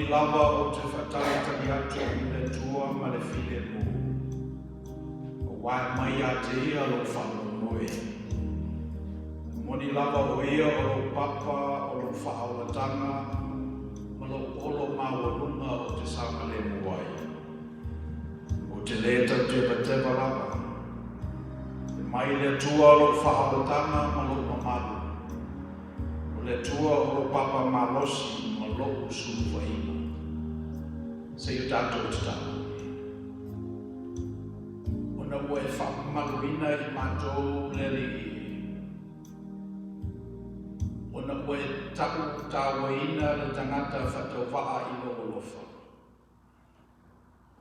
lava ou te faatalitali atu i le Atua ma le filemu, auā e mai ia te Ia lou faamoemoe. E moni lava o Ia o lou papa, o lou faaolataga, ma lou olo maualuga ou te saogalemu ai. Ou te lē tautevateva lava. E mai le Atua lou faaolataga ma lou mamalu. O le Atua o lou papa malosi ma lou sulufaiga. Se i o tatou tatalo. Ona ua e faamamaluina i matou le Alii e, ona ua e tautauaina le tagata faatauvaa i lou alofa.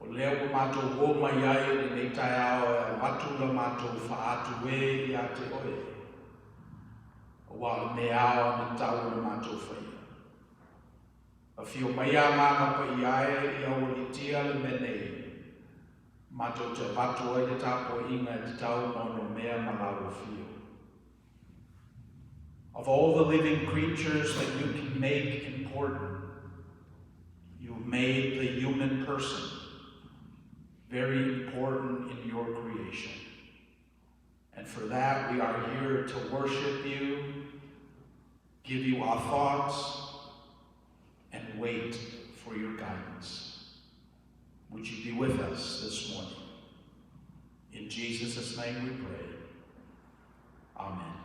O lea ua matou o mai ai i lenei taeao e avatu la matou faaatu e ia te oe. Auā o le mea ao ma tatau ona matou faia. Afio mai Agaga Paia e ia aualiitia le mea nei, matou te avatu ai le tapuaiga e tatau ma onomea ma lau afio. Of all the living creatures that you can make important, you've made the human person very important in your creation. And for that, we are here to worship you, give you our thoughts, and wait for your guidance. Would you be with us this morning? In Jesus' name we pray. Amen.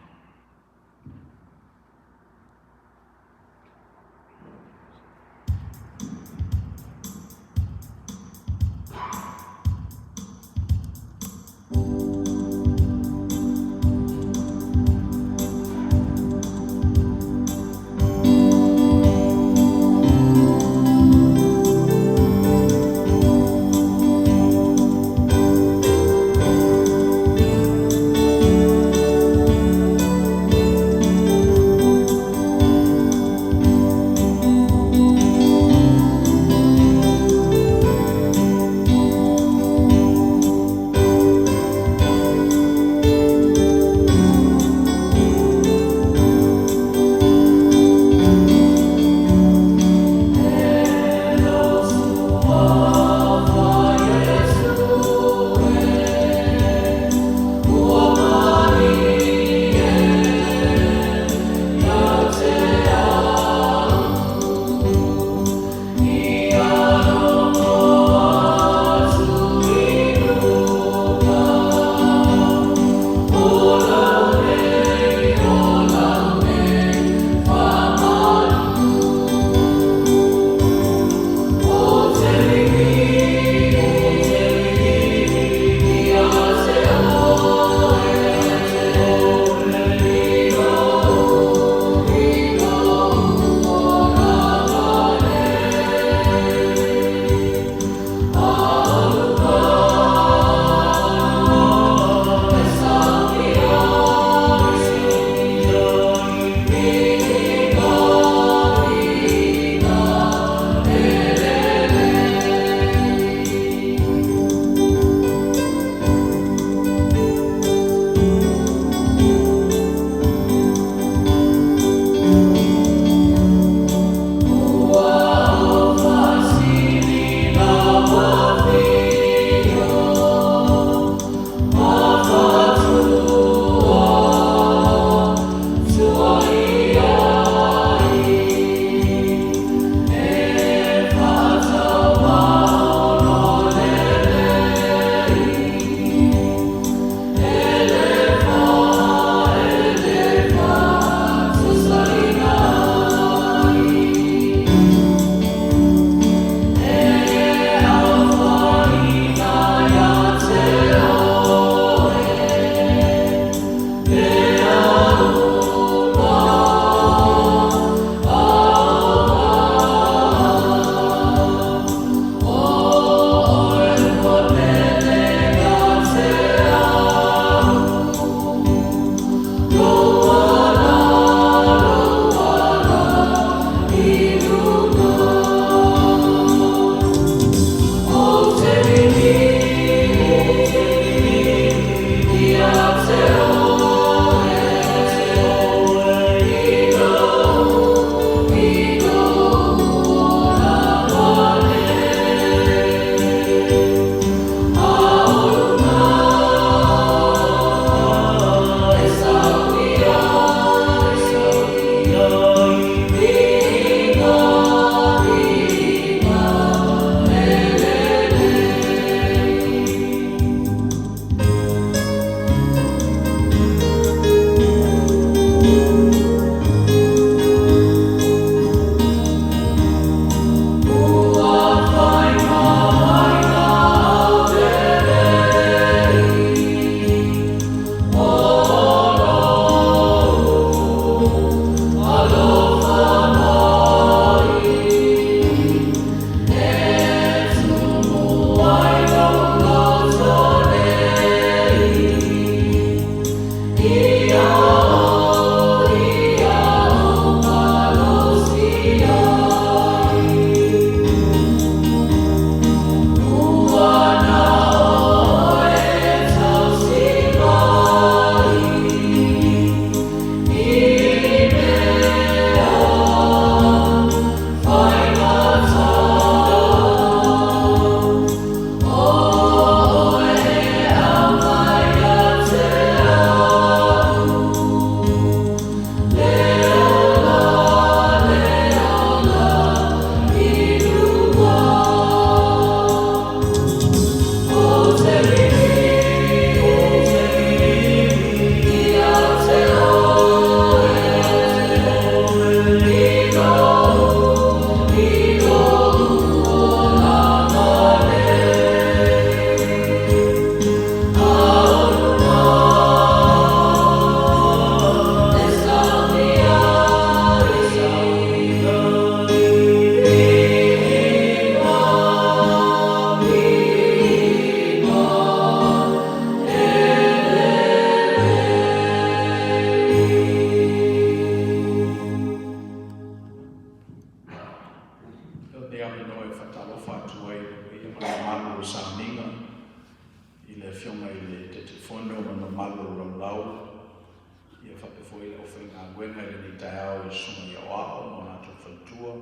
Matagaluega i lenei taeao i susuga i aoao ma o latou faletua,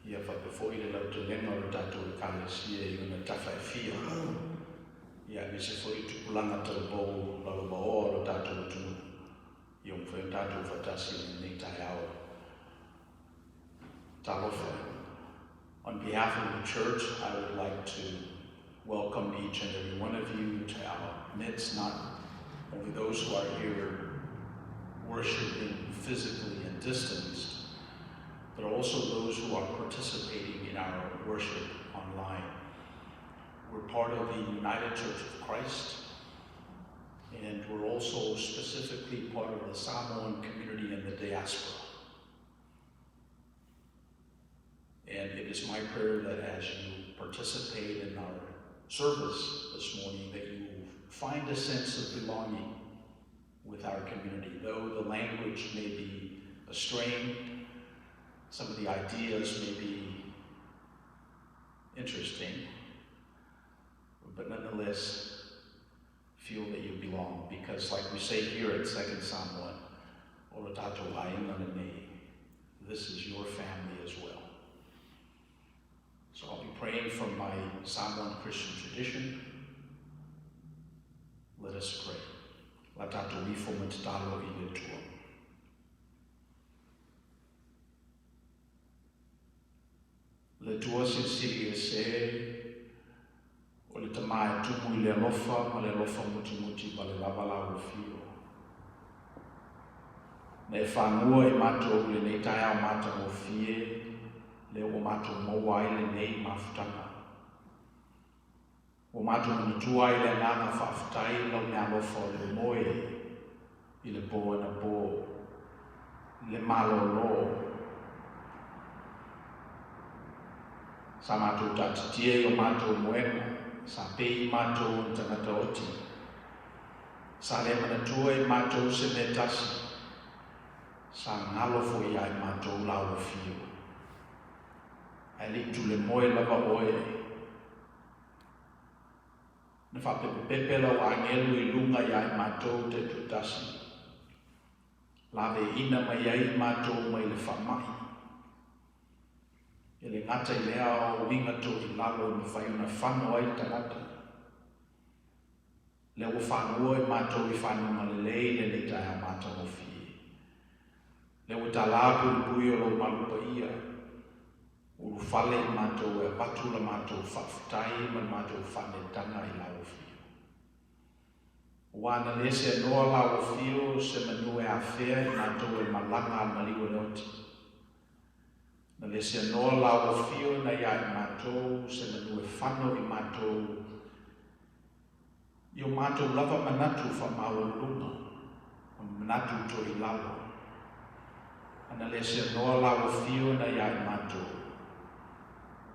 ia faapea foi le lautelega o le tatou Ekalesia i ona tafa e fia, ia aemaise foi tupulaga talavou lalovaoa o le tatou atunuu, ia ua mafai ona tatou faatasi i lenei taeao. Talofa. On behalf of the church, I would like to welcome each and every one of you to our midst, not only those who are here worshiping physically and distanced, but also those who are participating in our worship online. We're part of the United Church of Christ, and we're also specifically part of the Samoan community in the diaspora. And it is my prayer that as you participate in our service this morning, that you find a sense of belonging with our community. Though the language may be a strain, some of the ideas may be interesting, but nonetheless, feel that you belong, because like we say here at Second Samoan, O le tatou aiga lenei, this is your family as well. So I'll be praying from my Samoan Christian tradition. Let us pray. La tatou ifo ma tatalo i le Atua. Le Atua Silisili Ese, o le Tama e tumu i le alofa ma le alofa mutimuti ma le lava lau afio. Na e fagua i matou i lenei taeao matagofie, lea ua matou maua ai lenei mafutaga. Ua matou manatua ai le agaga faafetai i lau meaalofa o le moe i le po anapo, le malolo. Sa matou taatitia i o matou moega, sa pei matou o ni tagata oti. Sa le manatua e matou se mea tasi, sa galo foi ia i matou lau afio. Ae le i tulemoe lava oe, na faapepepepe lau agelu i luga ia i matou taitoatasi, laveina mai ai i matou mai le faamai. E le gata i lea o uiga toilalo e mafai ona fano ai le tagata. Lea ua fagua i matou i fanuga lelei lenei taeao matagofie. Lea ua talā puipui o lou malu paia, ua ulufale i matou e avatu la matou faafetai ma le matou faaneetaga i lau afio. Aua na le seanoa lau afio se manu e afea i matou e malaga a le maliu e le oti. Na le seanoa lau afio na ia i matou se manu e fano i matou i o matou lava manatu faamaualuluga ma manatu toilalo. Ana le seanoa lau afio na ia i matou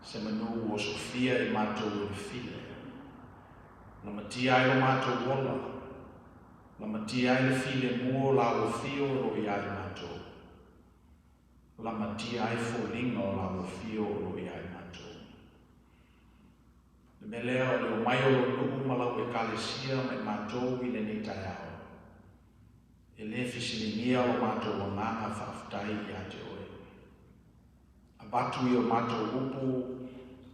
se manu ua osofia i matou e le file. Lamatia ai lo matou ola, lamatia ai le filemu o lau afio o lo o ia i matou. Lamatia ai foliga o lau afio o lo o ia i matou. Le mea lea o le omai o lou nuu ma lau Ekalesia ma i matou i lenei taeao, e le fesiligia lo matou agaga faafetai ia te oe. Avatu i o matou upu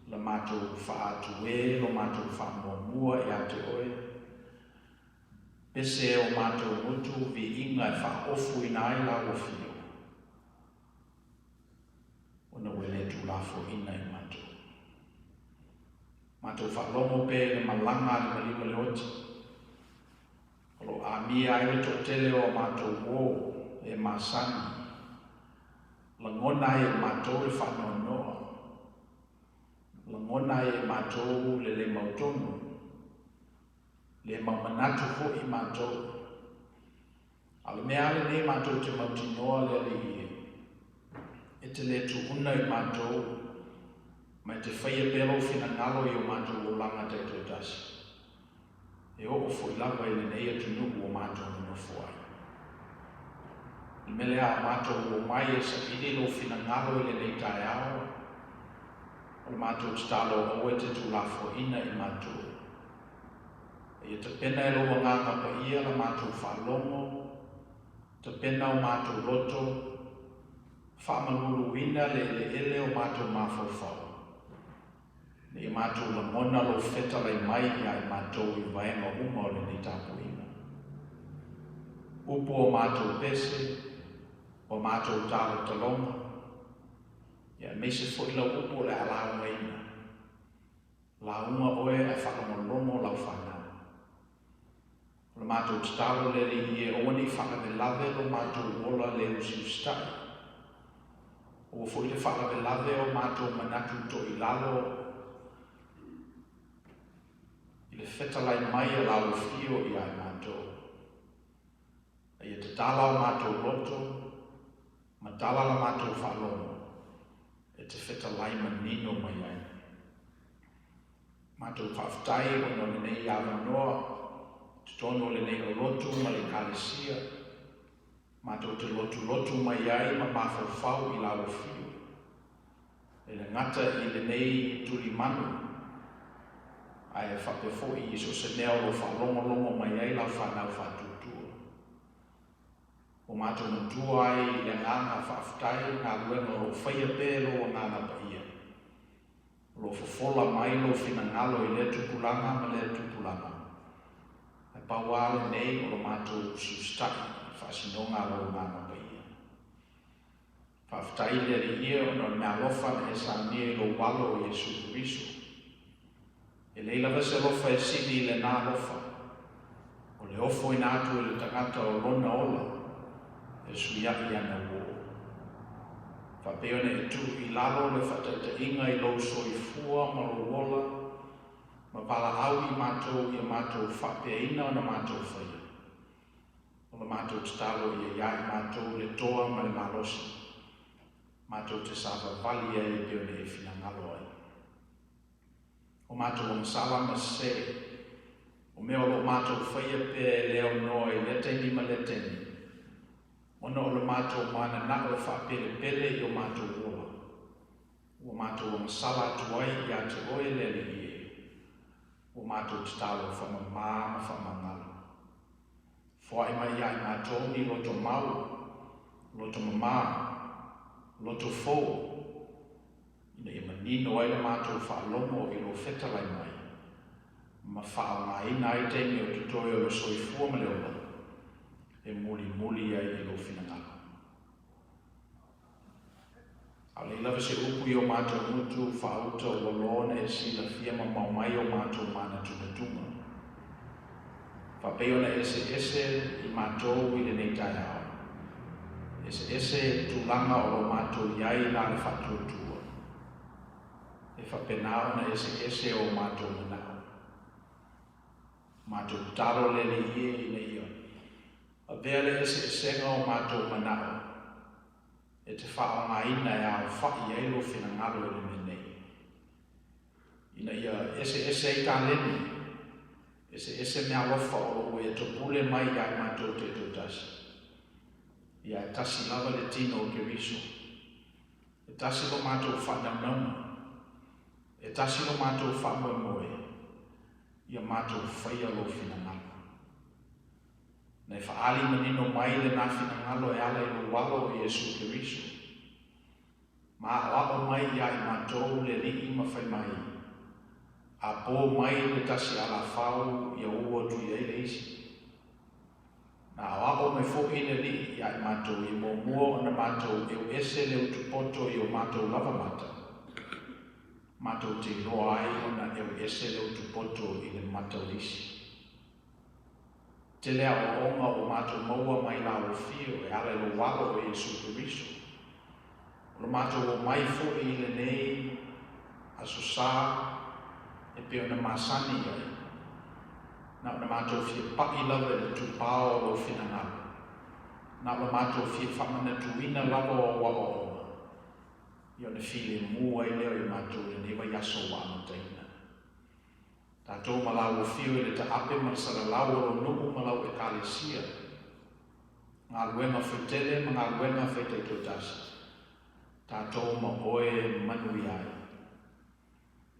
la matou faaatuē lo matou faamuamua ia te oe, pese e o matou gutu viiga e faaofuina ai lau afio, ona ua le tuulafoaina i matou. Matou faalogo pea i le malaga a le maliu ma le oti, o lo o amia ai le toatele o a matou uō e masani, lagona ai e matou le faanoanoa, lagona ai e matou le le mautonu, le maumanatu foi matou. A o le mea lava lenei matou te mautinoa le Alii e, e te le tuuna i matou, ma e te faia pea lou finagalo i o matou olaga taitoatasi, e oo foi lava i lenei atunuu ua matou nonofo ai. O le mea lea a matou omai e saili lou finagalo i lenei taeao, o le matou tatalo aua e te tuulafoaina i matou. A ia tapena e lou Agaga Paia la matou faalogo. Tapena o matou loto, faamaluluina le eleele o matou mafaufau, ina ia matou lagona lou fetalai mai ia i matou i vaega uma o lenei tapuaiga. Upu o matou pese, o matou talotaloga, ia aemaise foi lau upu o le a laugaina. Lauga oe ae faalogologo lau fanau. O le matou tatalo le Alii e, aua ne i faalavelave lo matou ola le usiusitai. Aua foi le faalavelave o matou manatu toilalo i le fetalai mai a lau afio ia i matou. A ia tatala o matou loto, ma tala la matou faalogo, e te fetalai manino mai ai. Matou faafetai ona o lenei avanoa, totonu o lenei olotu ma le Ekalesia, matou te lotulotu mai ai ma mafaufau i lau afio. E le gata i lenei tulimanu, ae faapea foi i so o se mea o lo o faalogologo mai ai lau fanau faatuatua. Ua matou manatua ai i le agaga faafetai le galuega o lo o faia pea e lou Agaga Paia, o lo o fofola mai lou finagalo i lea tupulaga ma lea tupulaga. Ae pau lava lenei o lo matou usiusitai i le faasinoga a lou Agaga Paia. Faafetai i le Alii e ona o le meaalofa na e saunia i lou Alo o Iesu Keriso. E leai lava se alofa e sili i lena alofa, o le ofoina atu e le tagata o lona ola e suiaʻi ana uō. Faapea ona e tuu i lalo le faataitaiga i lou soifua ma lou ola, ma valaau i matou ia matou faapeaina ona matou faia. O la matou tatalo ia ia i matou le toa ma le malosi, matou te savavali ai e pei ona e finagalo ai. O matou agasala ma sese, o mea o lo o matou faia pea e le aunoa i lea taimi ma lea taimi, ona o le matou mananao e faapelepele i o matou ola, ua matou agasala atu ai ia te oe le Alii e, ua matou tatalo faamamā ma faamagalo. Foai mai ia i matou ni loto mau, loto mamā, loto fou, ina ia manino ai le matou faalogo i lou fetalai mai, ma faaaogaina ai taimi o totoe o le soifua ma le ola, e mulimuli ai i lou finagalo. A o leai lava se upu i o matou gutu faauta ua loa ona e silafia mamao mai o matou manatunatuga. Faapei ona eseese i matou i lenei taeao, eseese tulaga o lo matou i ai la le faatuatua, e faapena ona eseese o matou manao. Matou tatalo le Alii e ina ia avea le eseesega o matou manao e te faaaogaina e aofa'i ai lou finagalo i le mea nei, ina ia eseese ai taleni, eseese meaalofa o lo o ua e topule mai ia i matou taitoatasi. Ia e tasi lava le tino o Keriso, e tasi lo matou faanaunauga, e tasi lo matou faamoemoe, ia matou faia lou finagalo. Na e faaali manino mai lenā finagalo e ala i lou Alo o Iesu Keriso, ma aoao mai ia i matou le Alii ma fai mai, a po mai le tasi alafau ia ua atu i ai le isi. Na aoao mai foi le Alii ia i matou ia muamua ona matou euese le utupoto i o matou lava mata, matou te iloa ai ona euese le utupoto i le mata o le isi. Tele aoaoga ua matou maua mai lau afio e ala i lou Alo o Iesu Keriso. O le matou omai foi i lenei Aso Sa e pei ona masani ai, na ona matou fia pa'i lava i le tupao o lou finagalo, na o le matou fia faamanatuina lava o au aoaoga, ia ona filemu ai lea o i matou i lenei vaiaso ua amataina. Tatou ma lau afio i le taape ma le salalau o lou nuu ma lau Ekalesia, galuega faitele ma galuega faitaitoatasi, tatou ma oe manuia ai.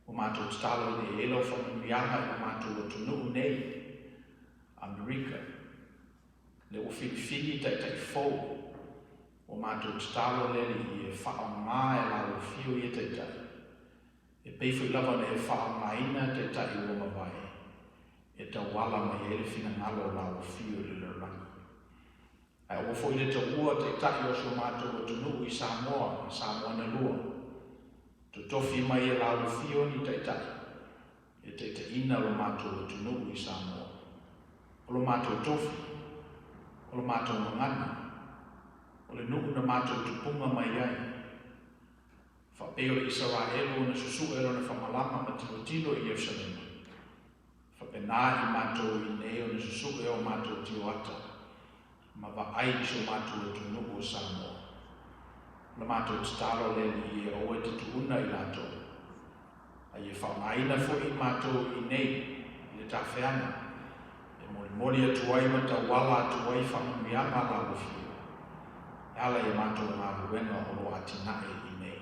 Ua matou tatalo ina ia i ai lau faamanuiaga i lo matou atunuu nei, Amerika. Lea ua filifili taitai fou, ua matou tatalo le Alii e faaaoga e Laua Afio ia taitai, e pei foi lava ona e faaaogaina taitai ua mavae, e tauala mai ai le finagalo o Lau Afio i le lalolagi. Ae aua foi le taua taitai o si o matou atunuu i Samoa ma Samoa na lua. Totofi mai e Lau Afio ni taitai e taitaiina lo matou atunuu i Samoa. O lo matou tofi, o lo matou gagana, o le nuu na matou tupuga mai ai. Faapei o le Isaraelu na susue lona faamalama ma tilotilo i Ierusalema, faapena i matou iinei ona susue o matou tioata ma vaai i si o matou atunuu o Samoa. O la matou tatalo le Alii e aua e te tuuna i latou, a ia faaaogaina foi i matou iinei i le tafeaga e molimoli atu ai ma tauala atu ai faamanuiaga a Lau Afio e ala i a matou galuega o lo o atinae iinei.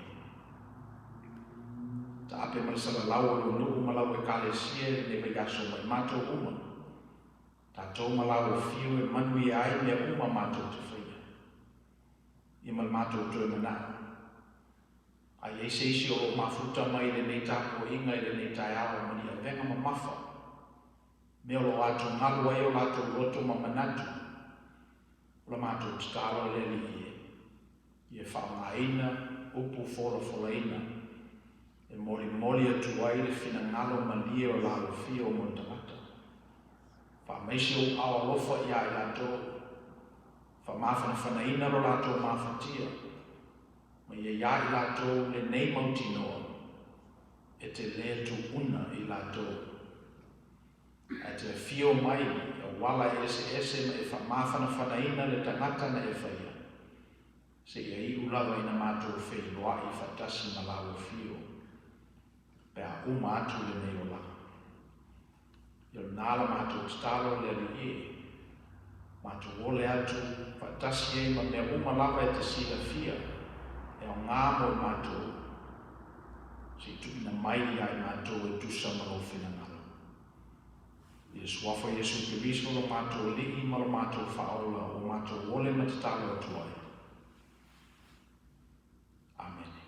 Taape ma le salalau o lou nuu ma lau Ekalesia i lenei vaiaso ma i matou uma, tatou ma Lau Afio e manuia ai mea uma matou te faia. Ia ma le matou toe manao. A i ai se isi o lo o mafuta mai i lenei tapuaiga i lenei taeao ma ni avega mamafa, mea o lo o atugalu ai o latou loto ma manatu, o la matou tatalo le Alii e, ia faaaogaina upu folafolaina e molimoli atu ai le finagalo malie o Lau Afio mo le tagata. Faamaise ou aao alofa ia i latou, faamafanafanaina lo latou mafatia, ma ia ia i latou lenei mautinoa e te le tuuna i latou. Ae te afio mai i auala eseese ma e faamafanafanaina le tagata na e faia, seia iu lava ina matou feiloai faatasi ma Lau Afio, pe a uma atu lenei olaga. Ia o lena la matou tatalo le Alii e, matou ole atu faatasi ai ma mea uma lava e te silafia e aoga mo i matou, se i tuuina mai ia i matou e tusa ma lou finagalo. I le suafa o Iesu Keriso lo matou Alii ma lo matou Faaola ua matou ole ma tatalo atu ai. Amene.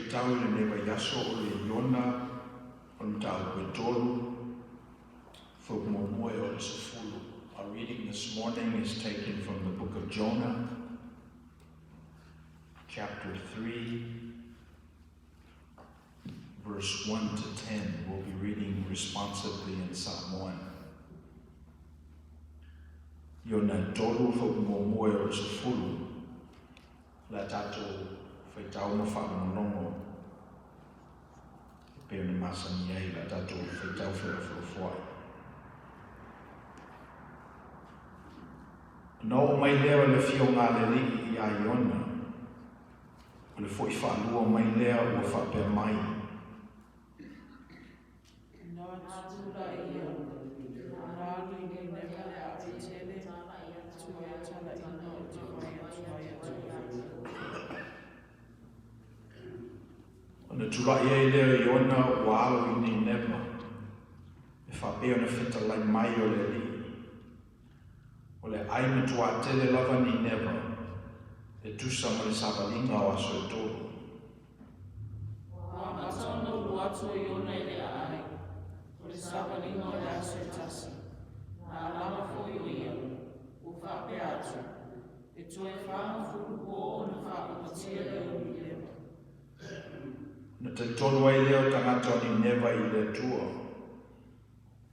Faitau i lenei vaiaso o le Iona o le mataupu e tolu, fuaiupu muamua e oo i le 10. Our reading this morning is taken from the book of Jonah, chapter 3, verse 1 to 10. We'll be reading responsively in Samoan. Iona e tolu, fuaiupu muamua e oo i le 10. Le a tatou faitau ma faalogologo e pei ona masani ai le a tatou faitau felafolafoai. Ona oo mai lea o le afioga a le Alii ia Iona, o le fo'i faalua mai lea ua faapea mai. Na tulai Iona, na alu i Nineva le aai tele, tua e talaiga ou te fai atu ai ia te oe. Ona tula'i ai lea o Iona ua alo i Nineva, e faapea ona fetalai mai o le Alii. O le aai matuā tele lava Nineva, e tusa ma le savaliga o aso e tolu. Ua amata ona ulu atu o Iona i le aai, o le savaliga o le aso e tasi. Na alama foi o ia, ua faapea atu, E toe 40 po ona faaumatia lea o Nineva. Ona talitonu ai lea o tagata o Nineva i le Atua.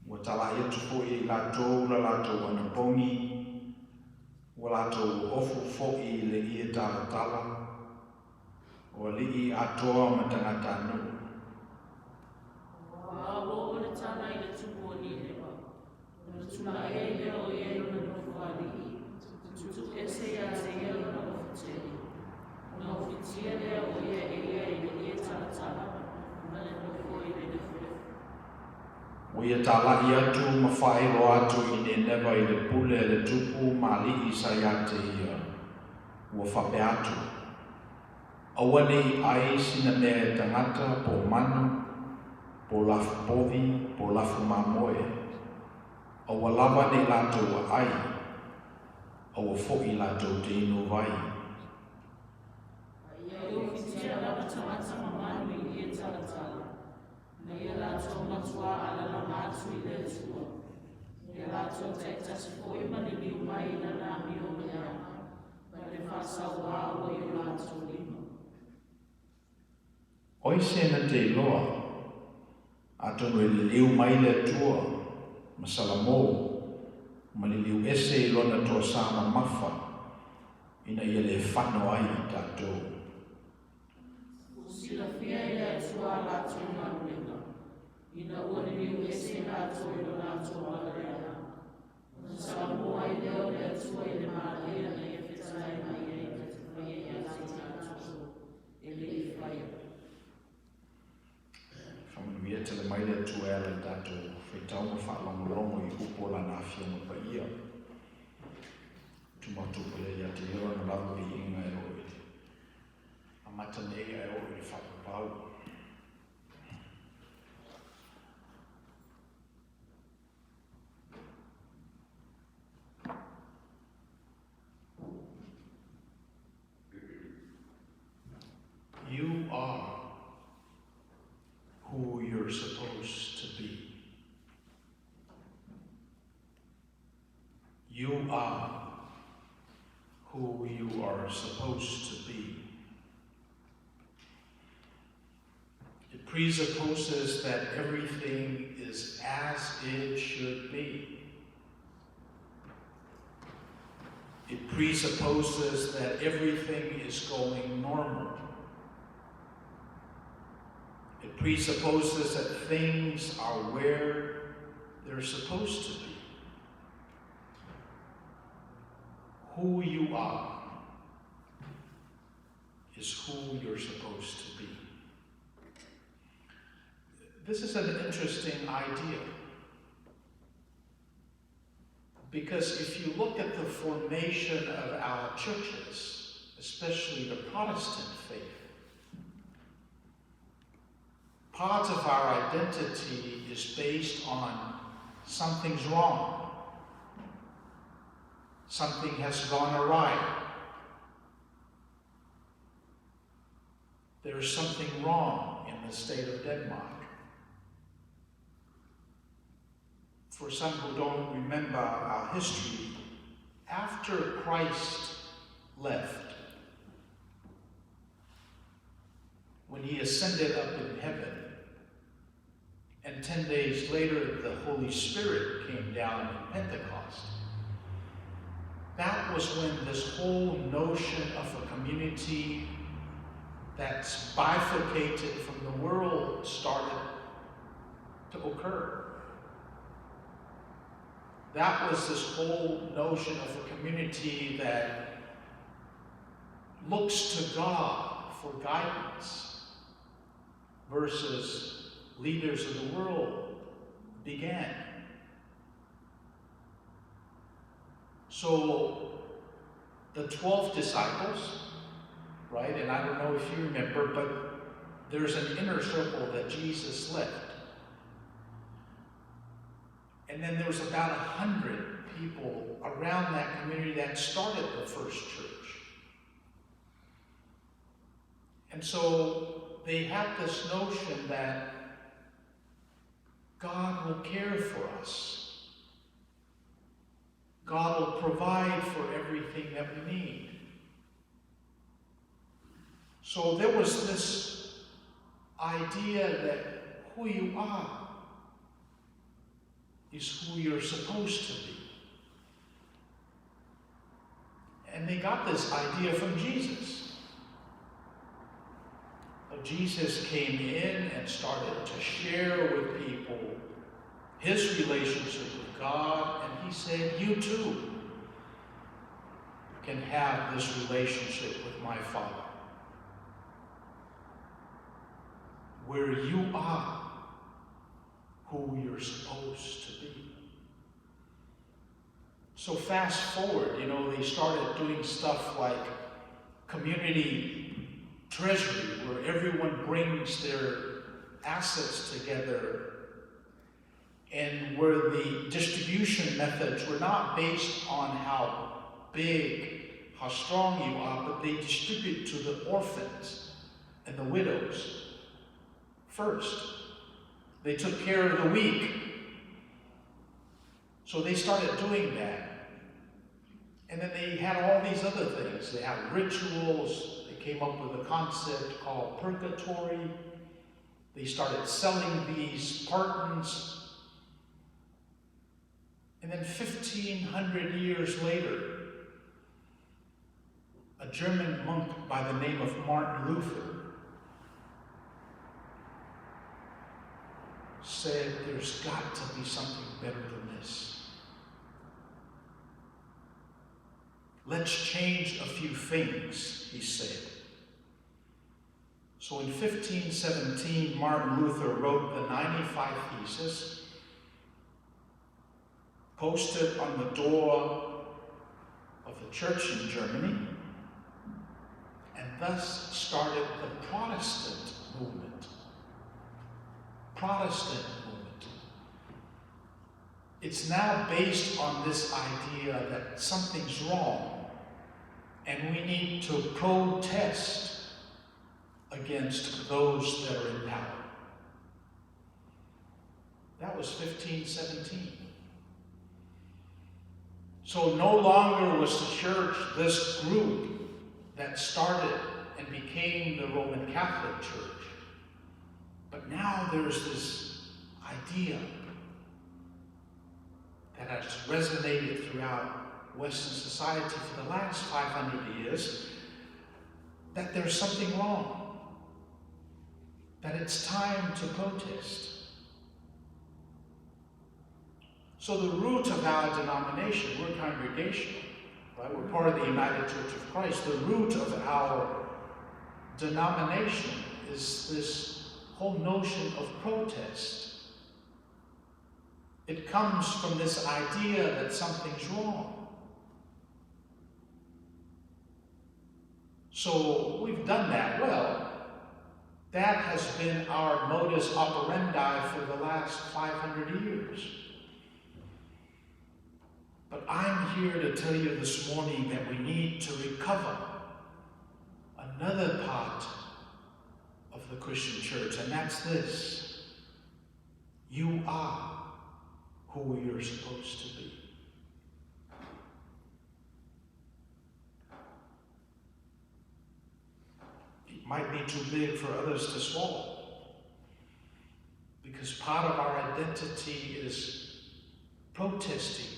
Ua tala'i atu fo'i e i latou la latou anapogi, ua latou ofu fo'i i le ie talatala, o ali'i atoa ma tagatanuu. Ua oo le tala i le tupu o Nineva, ona tula'i ai lea o ia i lona nofoalii, tuutuu ese ia te ia lona ofu tele. Ona ofitia lea o ia e ia i le ie talatala ma le nofo i le lefulefu. Ua ia tala'i atu ma faailoa atu i Nineva i le pule a le tupu ma ali'i sa ia te ia, ua faapea atu, Aua ne i ʻai sina mea e tagata po o manu, po o lafu povi, po o lafu mamoe. Aua lava ne i latou aai, aua fo'i latou te inu vai. E ofitia lava tagata ma manu i ie talatala, na ia latou matuā alalaga atu i le Atua. Ia latou taitasi foi maliliu mai i lana amio leaga, ma le faasauā ua i o latou lima. O ai se na te iloa, atonu e liliu mai le Atua ma salamō, ma liliu ese i lona toasā mamafa, ina ia le fano ai i tatou. Ua silafia e le Atua a latou galuega, ina ua liliu ese i latou i lo latou ala leaga. Ona salamō ai lea o le Atua i le malaia na ia fetalai mai ai na te faia ia te i latou e le i faia. Faamanuia tele mai le Atua e ala i tatou faitau ma faalogologo i upu o Lana Afioga Paia. Tumatou pea ia te ia lona lava viiga e oo i le amata nei ae oo i le faapapau. You are who you're supposed to be. You are who you are supposed to be. It presupposes that everything is as it should be. It presupposes that everything is going normal. It presupposes that things are where they're supposed to be. Who you are is who you're supposed to be. This is an interesting idea. Because if you look at the formation of our churches, especially the Protestant faith, part of our identity is based on something's wrong. Something has gone awry. There's something wrong in the state of Denmark. For some who don't remember our history, after Christ left, when he ascended up in heaven, and 10 days later the Holy Spirit came down in Pentecost, that was when this whole notion of a community that's bifurcated from the world started to occur. That was this whole notion of a community that looks to God for guidance versus leaders of the world began. So the 12 disciples, right? And I don't know if you remember, but there's an inner circle that Jesus left. And then there was about 100 people around that community that started the first church. And so they had this notion that God will care for us. God will provide for everything that we need. So there was this idea that who you are is who you're supposed to be. And they got this idea from Jesus. But Jesus came in and started to share with people his relationship with God, and he said, you too can have this relationship with my Father, where you are who you're supposed to be. So fast forward, they started doing stuff like community treasury, where everyone brings their assets together, and where the distribution methods were not based on how big, how strong you are, but they distribute to the orphans and the widows first. They took care of the weak. So they started doing that. And then they had all these other things. They had rituals. They came up with a concept called purgatory. They started selling these pardons. And then 1,500 years later, a German monk by the name of Martin Luther said, there's got to be something better than this. Let's change a few things, he said. So in 1517, Martin Luther wrote the 95 Theses, posted on the door of the church in Germany, and thus started the Protestant movement. Protestant movement. It's now based on this idea that something's wrong and we need to protest against those that are in power. That was 1517. So no longer was the church this group that started and became the Roman Catholic Church. But now there's this idea that has resonated throughout Western society for the last 500 years, that there's something wrong, that it's time to protest. So the root of our denomination, we're congregational, right? We're part of the United Church of Christ. The root of our denomination is this whole notion of protest. It comes from this idea that something's wrong. So we've done that well. That has been our modus operandi for the last 500 years. But I'm here to tell you this morning that we need to recover another part the Christian church, and that's this. You are who you're supposed to be. It might be too big for others to swallow, because part of our identity is protesting,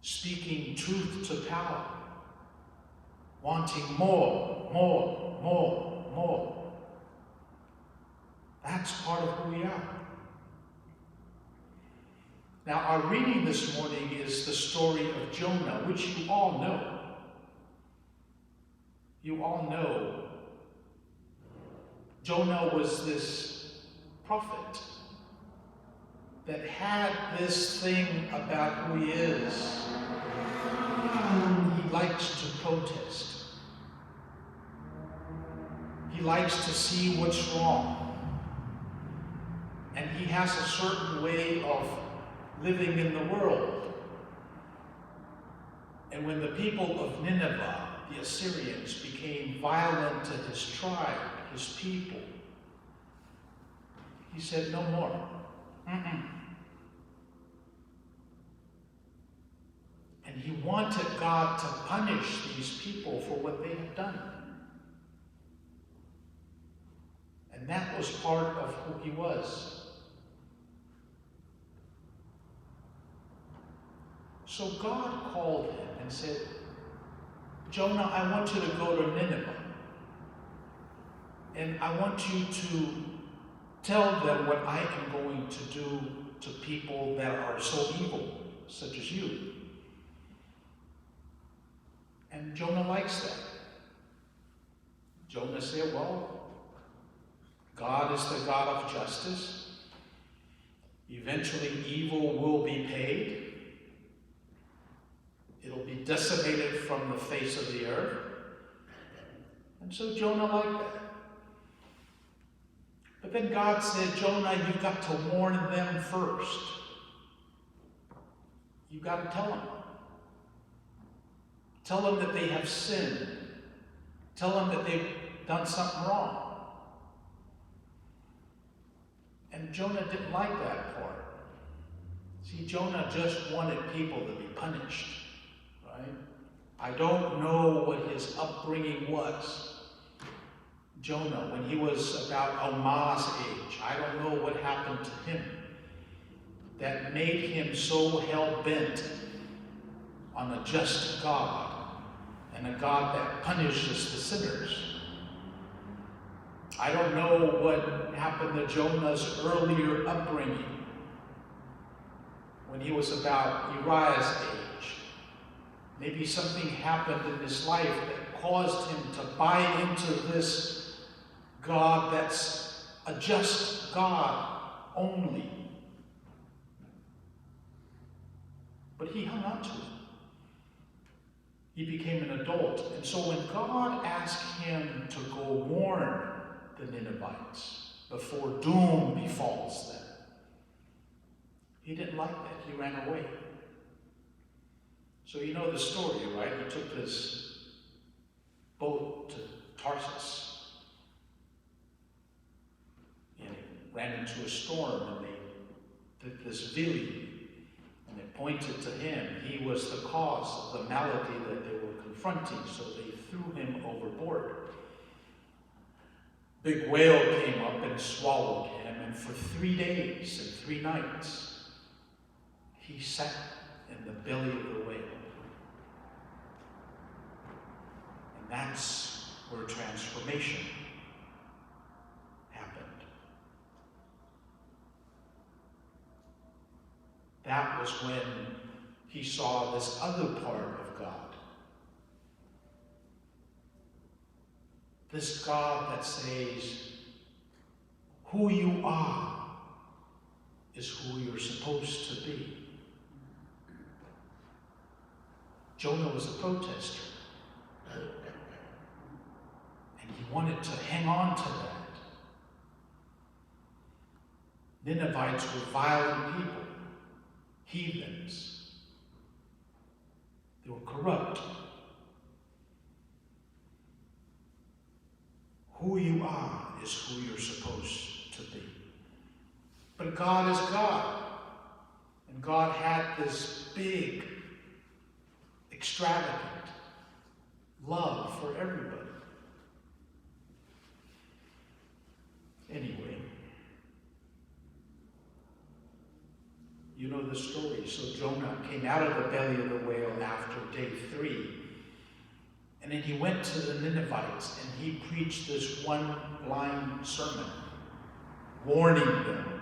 speaking truth to power, wanting more, more, more, more. That's part of who we are. Now, our reading this morning is the story of Jonah, which you all know. You all know Jonah was this prophet that had this thing about who he is. He likes to protest. He likes to see what's wrong. And he has a certain way of living in the world. And when the people of Nineveh, the Assyrians, became violent to his tribe, his people, he said, no more. Mm-mm. And he wanted God to punish these people for what they had done. And that was part of who he was. So God called him and said, Jonah, I want you to go to Nineveh. And I want you to tell them what I am going to do to people that are so evil, such as you. And Jonah likes that. Jonah said, well, God is the God of justice. Eventually, evil will be paid. It'll be decimated from the face of the earth. And so Jonah liked that. But then God said, Jonah, you've got to warn them first. You've got to tell them. Tell them that they have sinned. Tell them that they've done something wrong. And Jonah didn't like that part. See, Jonah just wanted people to be punished, right? I don't know what his upbringing was. Jonah, when he was about Omar's age, I don't know what happened to him that made him so hell-bent on a just God and a God that punishes the sinners. I don't know what happened to Jonah's earlier upbringing when he was about Uriah's age. Maybe something happened in his life that caused him to buy into this God that's a just God only. But he hung on to it. He became an adult. And so when God asked him to go warn the Ninevites before doom befalls them, he didn't like that. He ran away. So you know the story, right? He took this boat to Tarsus. And it ran into a storm, and they did this vili, and it pointed to him. He was the cause of the malady that they were confronting, so they threw him overboard. Big whale came up and swallowed him, and for 3 days and 3 nights, he sat in the belly of the whale. And that's where transformation happened. That was when he saw this other part of God. This God that says, who you are is who you're supposed to be. Jonah was a protester. And he wanted to hang on to that. Ninevites were violent people, heathens. They were corrupt. Who you are is who you're supposed to be. But God is God. And God had this big, extravagant love for everybody. Anyway, you know the story. So Jonah came out of the belly of the whale after day 3. And then he went to the Ninevites and he preached this one-line sermon, warning them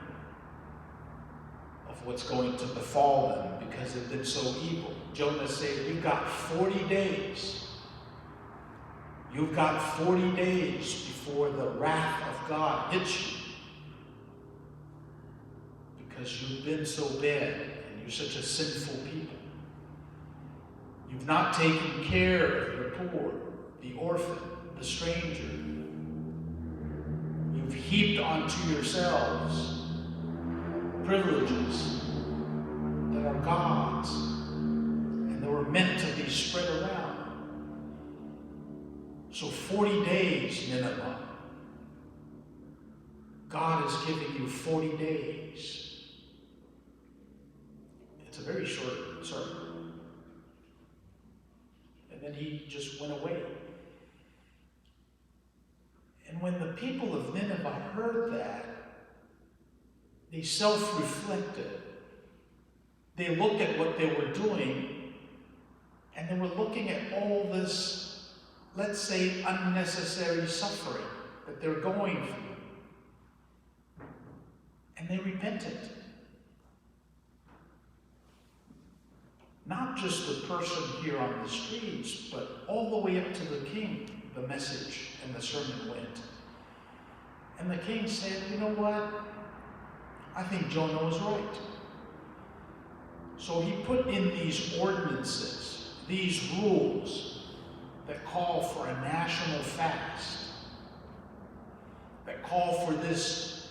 of what's going to befall them because they've been so evil. Jonah said, you've got 40 days. You've got 40 days before the wrath of God hits you, because you've been so bad and you're such a sinful people. You've not taken care of the poor, the orphan, the stranger. You've heaped onto yourselves privileges that are God's and that were meant to be spread around. So 40 days, Nineveh. God is giving you 40 days. It's a very short sermon. And then he just went away. And when the people of Nineveh heard that, they self-reflected. They looked at what they were doing, and they were looking at all this, let's say, unnecessary suffering that they're going through. And they repented. Not just the person here on the streets, but all the way up to the king, the message and the sermon went. And the king said, you know what? I think Jonah was right. So he put in these ordinances, these rules that call for a national fast, that call for this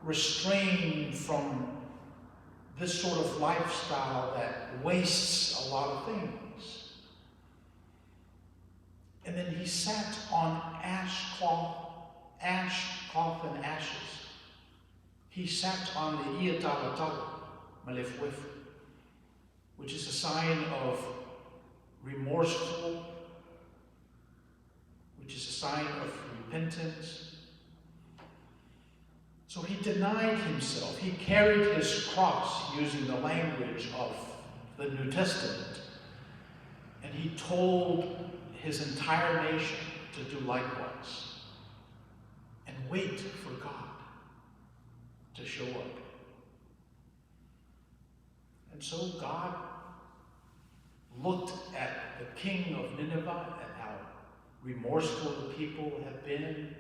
restraint from this sort of lifestyle that wastes a lot of things. And then he sat on ashcloth and ashes. He sat on the Iatalatala, Malefuefu, which is a sign of remorseful, which is a sign of repentance. So he denied himself. He carried his cross, using the language of the New Testament. And he told his entire nation to do likewise and wait for God to show up. And so God looked at the king of Nineveh and how remorseful the people had been.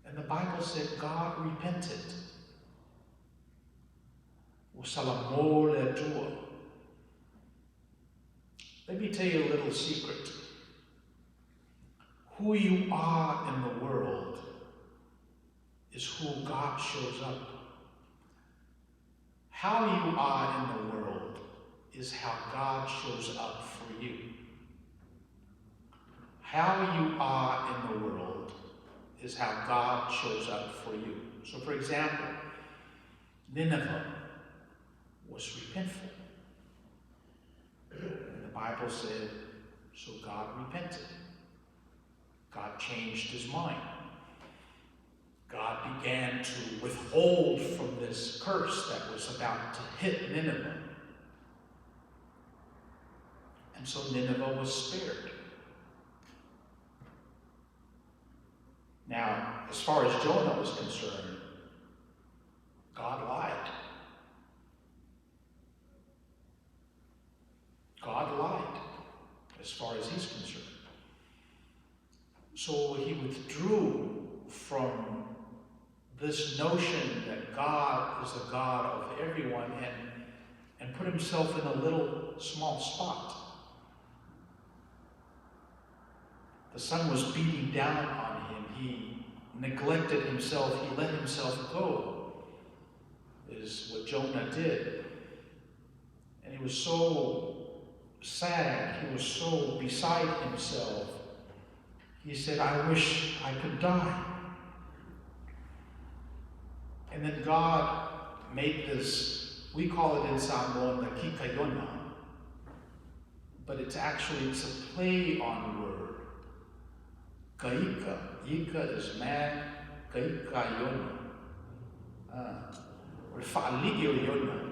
And the Bible said God repented. Let me tell you a little secret. Who you are in the world is who God shows up. How you are in the world is how God shows up for you. How you are in the world is how God shows up for you. So for example, Nineveh was repentful. And the Bible said, so God repented. God changed his mind. God began to withhold from this curse that was about to hit Nineveh. And so Nineveh was spared. Now, as far as Jonah was concerned, God lied. God lied, as far as he's concerned. So he withdrew from this notion that God is the God of everyone and put himself in a little small spot. The sun was beating down on him. He neglected himself. He let himself go, is what Jonah did. And he was so sad. He was so beside himself. He said, I wish I could die. And then God made this, we call it in Samoan the kikaiona, but it's actually, it's a play on word. Kaika, ika is man, kaika yona. Or fa'aligi o Yona.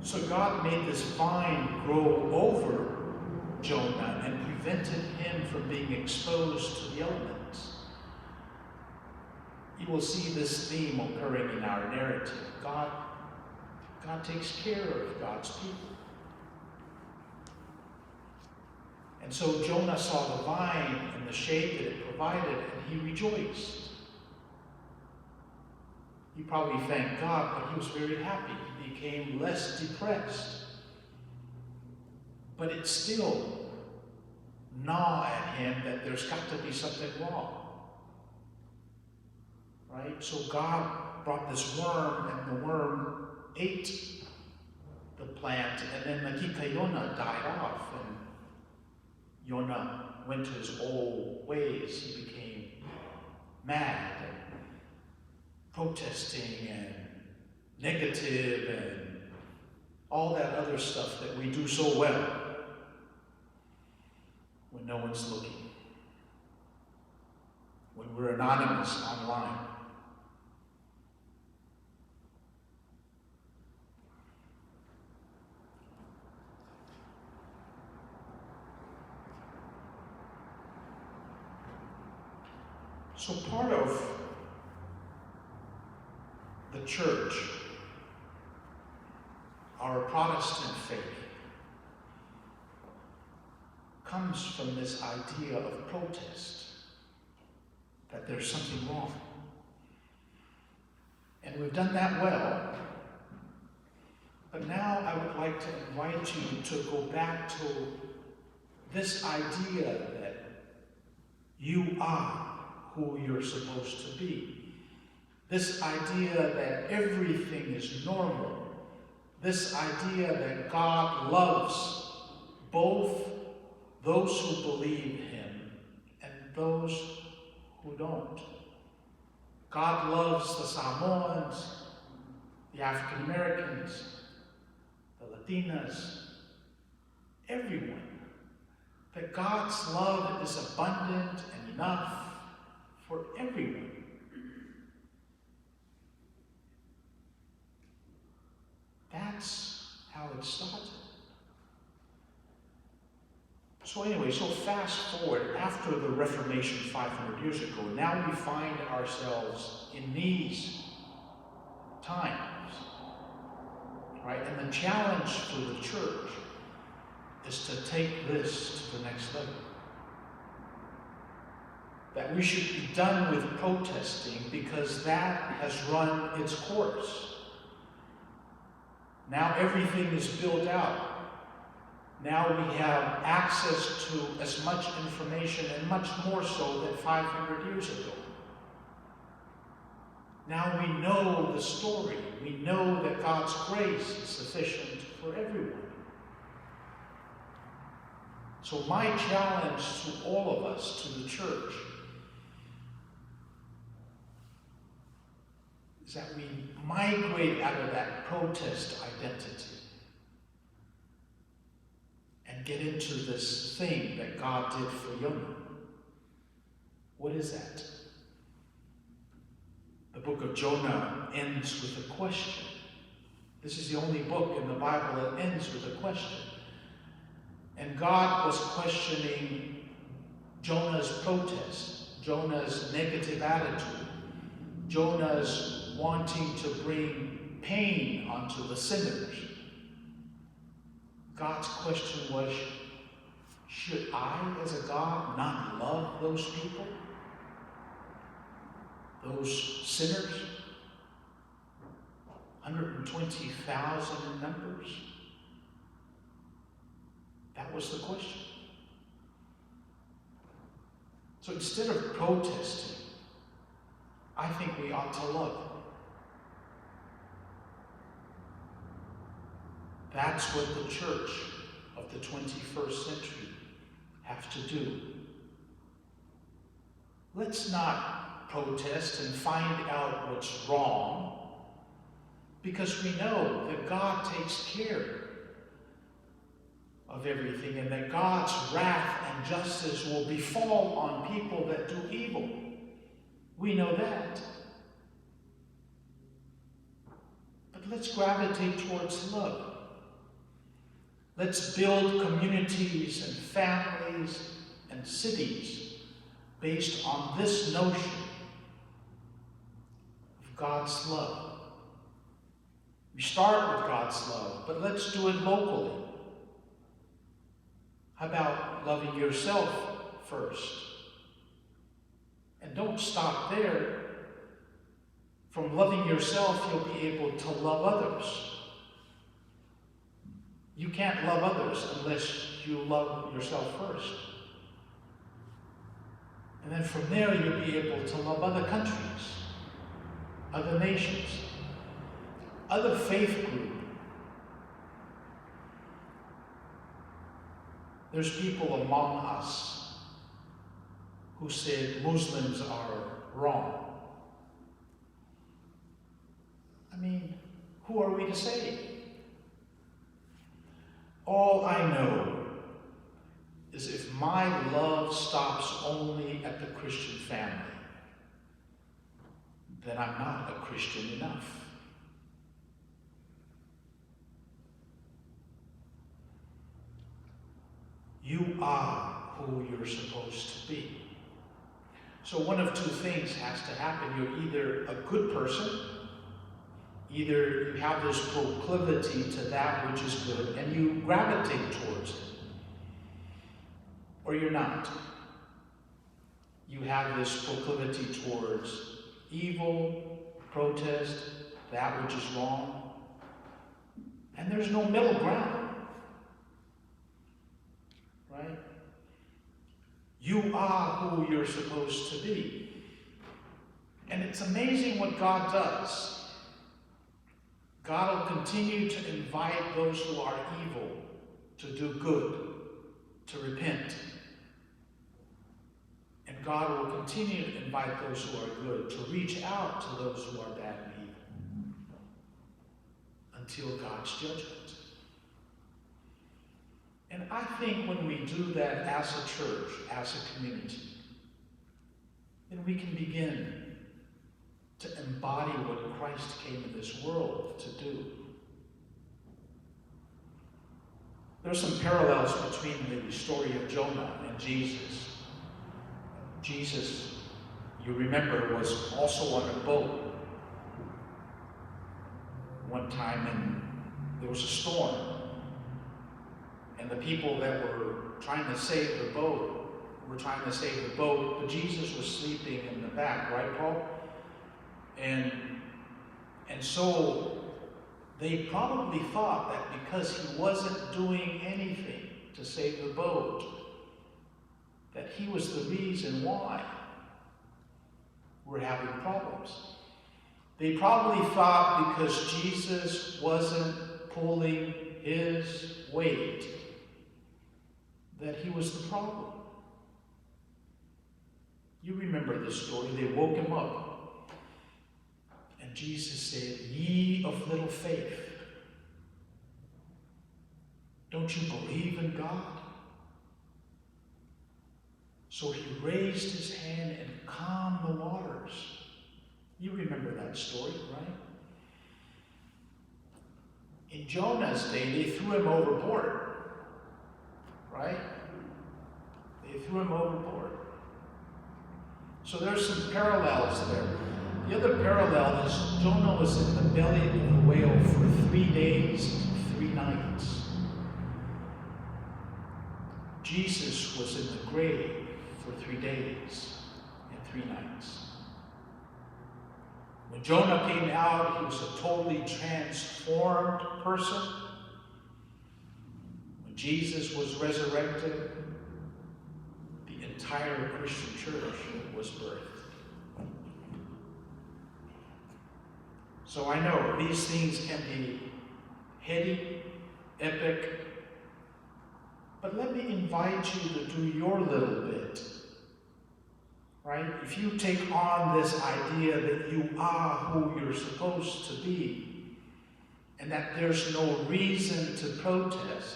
So God made this vine grow over Jonah and prevented him from being exposed to the elements. You will see this theme occurring in our narrative. God takes care of God's people. And so Jonah saw the vine and the shade that it provided, and he rejoiced. He probably thanked God, but he was very happy. He became less depressed. But it still gnawed at him that there's got to be something wrong. Right? So God brought this worm, and the worm ate the plant, and then the kikaiona died off, and Yonah went to his old ways. He became mad and protesting and negative and all that other stuff that we do so well when no one's looking, when we're anonymous online. So part of the church, our Protestant faith, comes from this idea of protest, that there's something wrong. And we've done that well, but now I would like to invite you to go back to this idea that you are who you're supposed to be. This idea that everything is normal. This idea that God loves both those who believe him and those who don't. God loves the Samoans, the African Americans, the Latinas, everyone. That God's love is abundant and enough for everyone. That's how it started. So anyway, so fast forward after the Reformation 500 years ago, now we find ourselves in these times, right? And the challenge for the church is to take this to the next level. That we should be done with protesting because that has run its course. Now everything is built out. Now we have access to as much information and much more so than 500 years ago. Now we know the story. We know that God's grace is sufficient for everyone. So my challenge to all of us, to the church, is that we migrate out of that protest identity and get into this thing that God did for Jonah. What is that? The book of Jonah ends with a question. This is the only book in the Bible that ends with a question. And God was questioning Jonah's protest, Jonah's negative attitude, Jonah's wanting to bring pain onto the sinners. God's question was, should I, as a God, not love those people? Those sinners? 120,000 in numbers? That was the question. So instead of protesting, I think we ought to love. That's what the church of the 21st century have to do. Let's not protest and find out what's wrong. Because we know that God takes care of everything and that God's wrath and justice will befall on people that do evil. We know that. But let's gravitate towards love. Let's build communities and families and cities based on this notion of God's love. We start with God's love, but let's do it locally. How about loving yourself first? And don't stop there. From loving yourself, you'll be able to love others. You can't love others unless you love yourself first. And then from there, you'll be able to love other countries, other nations, other faith groups. There's people among us who said Muslims are wrong. I mean, who are we to say? All I know is if my love stops only at the Christian family, then I'm not a Christian enough. You are who you're supposed to be. So one of two things has to happen. You're either a good person, either you have this proclivity to that which is good and you gravitate towards it, or you're not. You have this proclivity towards evil, protest, that which is wrong, and there's no middle ground. Right? You are who you're supposed to be. And it's amazing what God does. God will continue to invite those who are evil to do good, to repent. And God will continue to invite those who are good to reach out to those who are bad and evil until God's judgment. And I think when we do that as a church, as a community, then we can begin to embody what Christ came in this world to do. There are some parallels between the story of Jonah and Jesus. Jesus, you remember, was also on a boat one time, and there was a storm. And the people that were trying to save the boat were trying to save the boat, but Jesus was sleeping in the back, right, Paul? And so they probably thought that because he wasn't doing anything to save the boat, that he was the reason why we're having problems. They probably thought because Jesus wasn't pulling his weight, that he was the problem. You remember this story. They woke him up. And Jesus said, "Ye of little faith, don't you believe in God?" So he raised his hand and calmed the waters. You remember that story, right? In Jonah's day, they threw him overboard, right? They threw him overboard. So there's some parallels there. The other parallel is Jonah was in the belly of the whale for 3 days and 3 nights. Jesus was in the grave for 3 days and 3 nights. When Jonah came out, he was a totally transformed person. When Jesus was resurrected, the entire Christian church was birthed. So I know these things can be heady, epic, but let me invite you to do your little bit, right? If you take on this idea that you are who you're supposed to be, and that there's no reason to protest,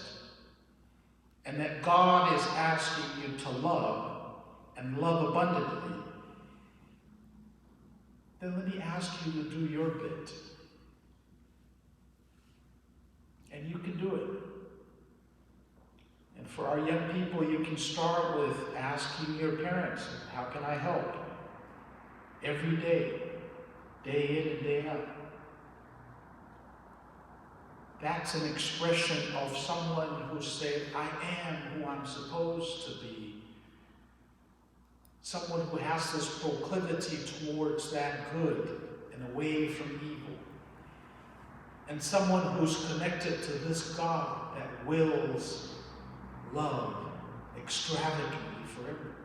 and that God is asking you to love and love abundantly, then let me ask you to do your bit. And you can do it. And for our young people, you can start with asking your parents, how can I help? Every day, day in and day out. That's an expression of someone who said, I am who I'm supposed to be. Someone who has this proclivity towards that good and away from evil. And someone who's connected to this God that wills love extravagantly for everyone.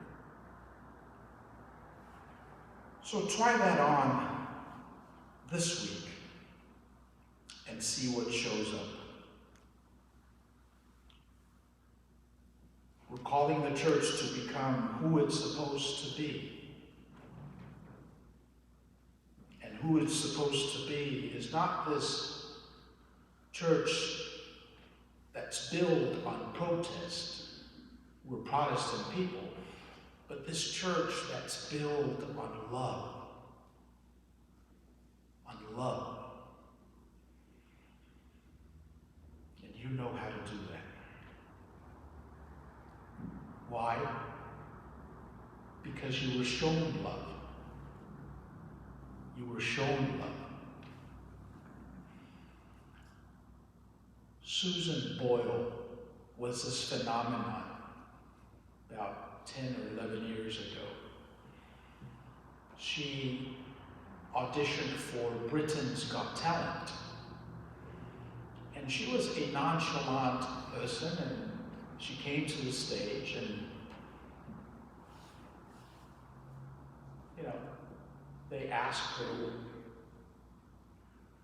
So try that on this week and see what shows up. We're calling the church to become who it's supposed to be. And who it's supposed to be is not this church that's built on protest. We're Protestant people. But this church that's built on love. On love. And you know how to do that. Why? Because you were shown love. You were shown love. Susan Boyle was this phenomenon about 10 or 11 years ago. She auditioned for Britain's Got Talent. And she was a nonchalant person, and she came to the stage and, you know, they asked her,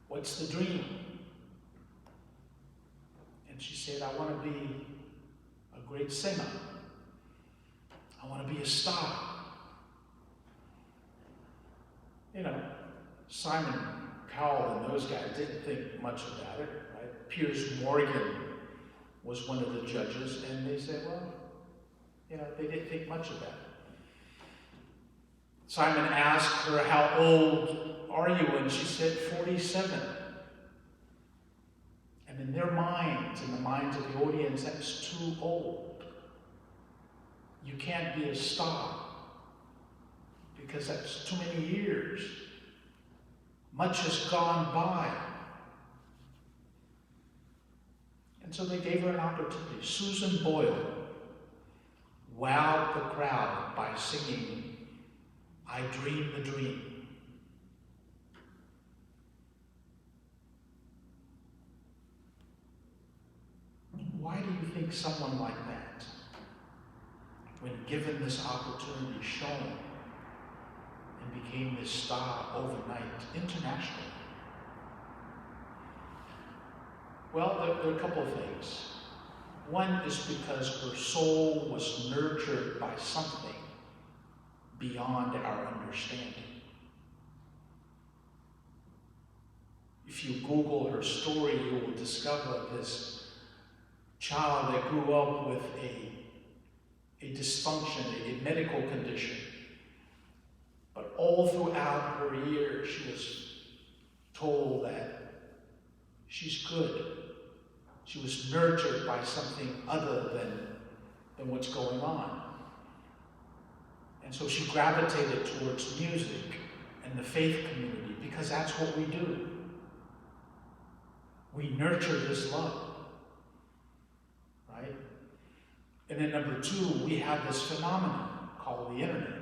what's the dream? And she said, I want to be a great singer. I want to be a star. You know, Simon Cowell and those guys didn't think much about it, right? Piers Morgan was one of the judges, and they said, well, you know, they didn't think much about it. Simon asked her, how old are you? And she said, 47. And in their minds, in the minds of the audience, that's too old. You can't be a star because that's too many years. Much has gone by. And so they gave her an opportunity. Susan Boyle wowed the crowd by singing, I Dream the Dream. Why do you think someone like that, when given this opportunity, shone and became this star overnight, internationally? Well, there are a couple of things. One is because her soul was nurtured by something beyond our understanding. If you Google her story, you will discover this child that grew up with a dysfunction, a medical condition. But all throughout her years, she was told that she's good. She was nurtured by something other than what's going on. And so she gravitated towards music and the faith community, because that's what we do. We nurture this love, right? And then number two, we have this phenomenon called the internet,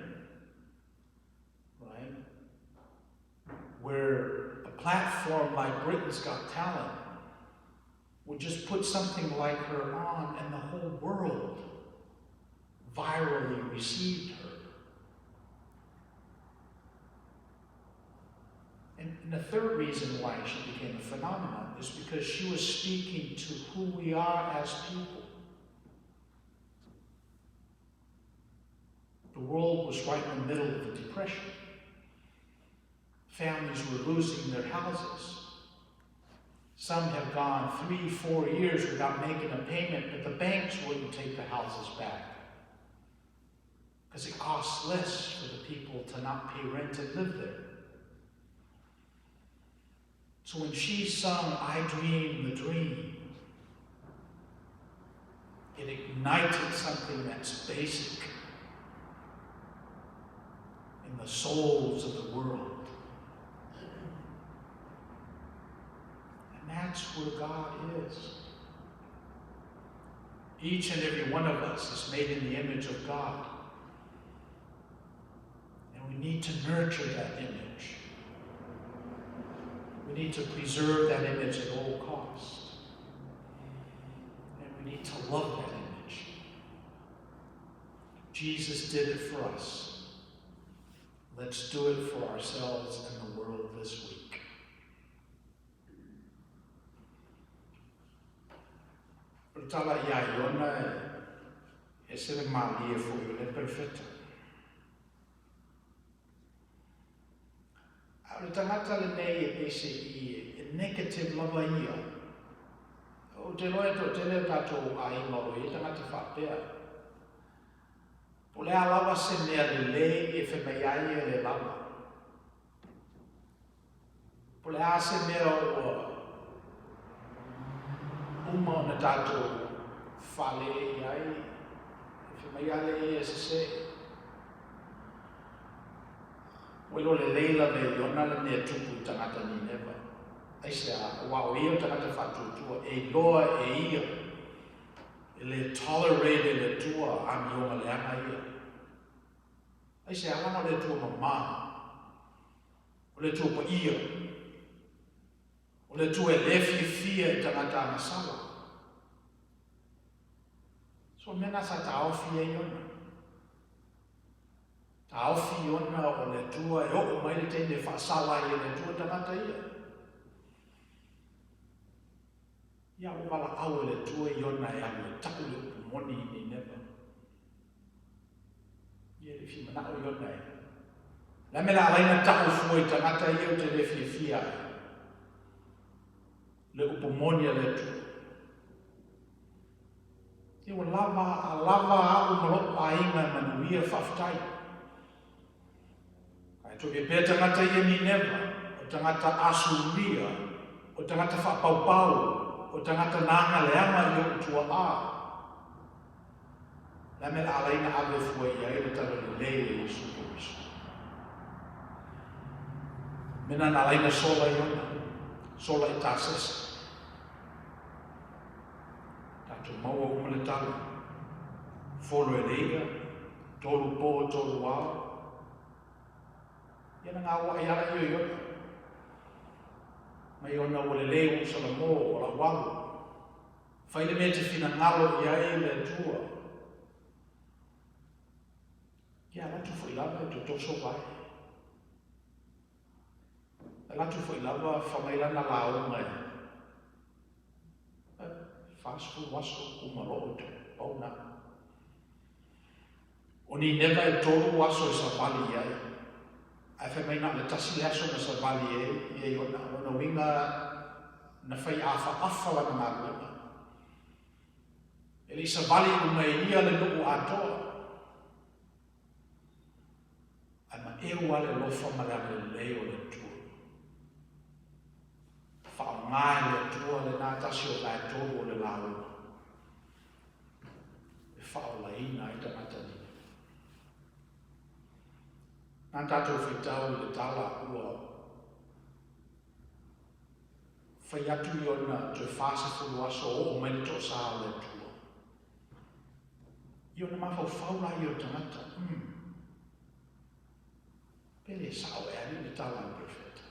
right? Where a platform like Britain's Got Talent would just put something like her on, and the whole world virally received her. And the third reason why she became a phenomenon is because she was speaking to who we are as people. The world was right in the middle of a depression. Families were losing their houses. Some have gone 3, 4 years without making a payment, but the banks wouldn't take the houses back because it costs less for the people to not pay rent and live there. So when she sung, I Dream the Dream, it ignited something that's basic in the souls of the world. And that's where God is. Each and every one of us is made in the image of God. And we need to nurture that image. We need to preserve that image at all costs. And we need to love that image. Jesus did it for us. Let's do it for ourselves and the world this week. O le tala iā Iona e ese le mālie foi o le perofeta. A o le tagata lenei e pei se i e negative lava ia. Ou te iloa e toatele o tatou aiga o lo o i ai tagata faapea. Po o le a lava se mea lelei e fai mai ai e le lava. Po o le a se mea ua uma ona tatou faalelei ai, e fai mai lava lea ia e sese. Ua iloa lelei lava e Iona le mea e tupu i tagata Nineva. Aisea? Aua o ia o le tagata faatuatua, e iloa e ia e le tolerate e le Atua amioga leaga ia. Aisea? Leaga o le Atua mamā. O le Atua paia. O le Atua e le fiafia i tagata agasala. So o le mea lena sa taofi ai Iona. Taofi Iona o le Atua e oo mai le taimi e faasala ai e le Atua tagata ia. Ia ua valaau e le Atua Iona e alu e tau le upu moni i Nineva. Ia e le i fia manao Iona e. Le a mea le a ala ai ona tau fua i tagata ia ou te le fiafia ai. Le upu moni a le Atua. Ia ua lava, a lava au ma lo'u aiga e manuia, faafetai. Ae tope pea tagata ia Nineva, o tagata Asuria, o tagata faapaupau, o tagata na agaleaga i o'u tua'a. Le a mea le a ala ai ona ave fua i ai le tala lelei a Iesu Keriso? Mea na na ala ai ona sola Iona, sola i Tasese. Tatou maua uma le tala. Folo e le ia, tolu po, tolu ao. Ia na gauaʻi ala ia Iona. Mai ona ua lelei ua Salamo o lau alo. Fai le mea e te finagalo i ai le Atua. Ia alu atu foi lava e totoso vae. Alu atu foi lava fa mai lana lauga e 40 aso uma lo'o i pau na. O Nineva e tolu aso e savali i ai. Ae fai mai na o le tasi le aso na savali ai ia Iona. O lona uiga na fai afaafa lana galuega. E le i savali uma e ia le nuu atoa. Ae maeu lava le alofa ma le agalelei o le Atua. Faaaoga e le Atua lena tasi o vaetolu o le lauga e faaolaina ai tagata nei. Na tatou faitau i le tala ua fai atu Iona toe 40 aso oo mai le toasā o le Atua. I ona mafaufau la ia o le tagata, Umm, pe le sao ea alii le tala a le perofeta?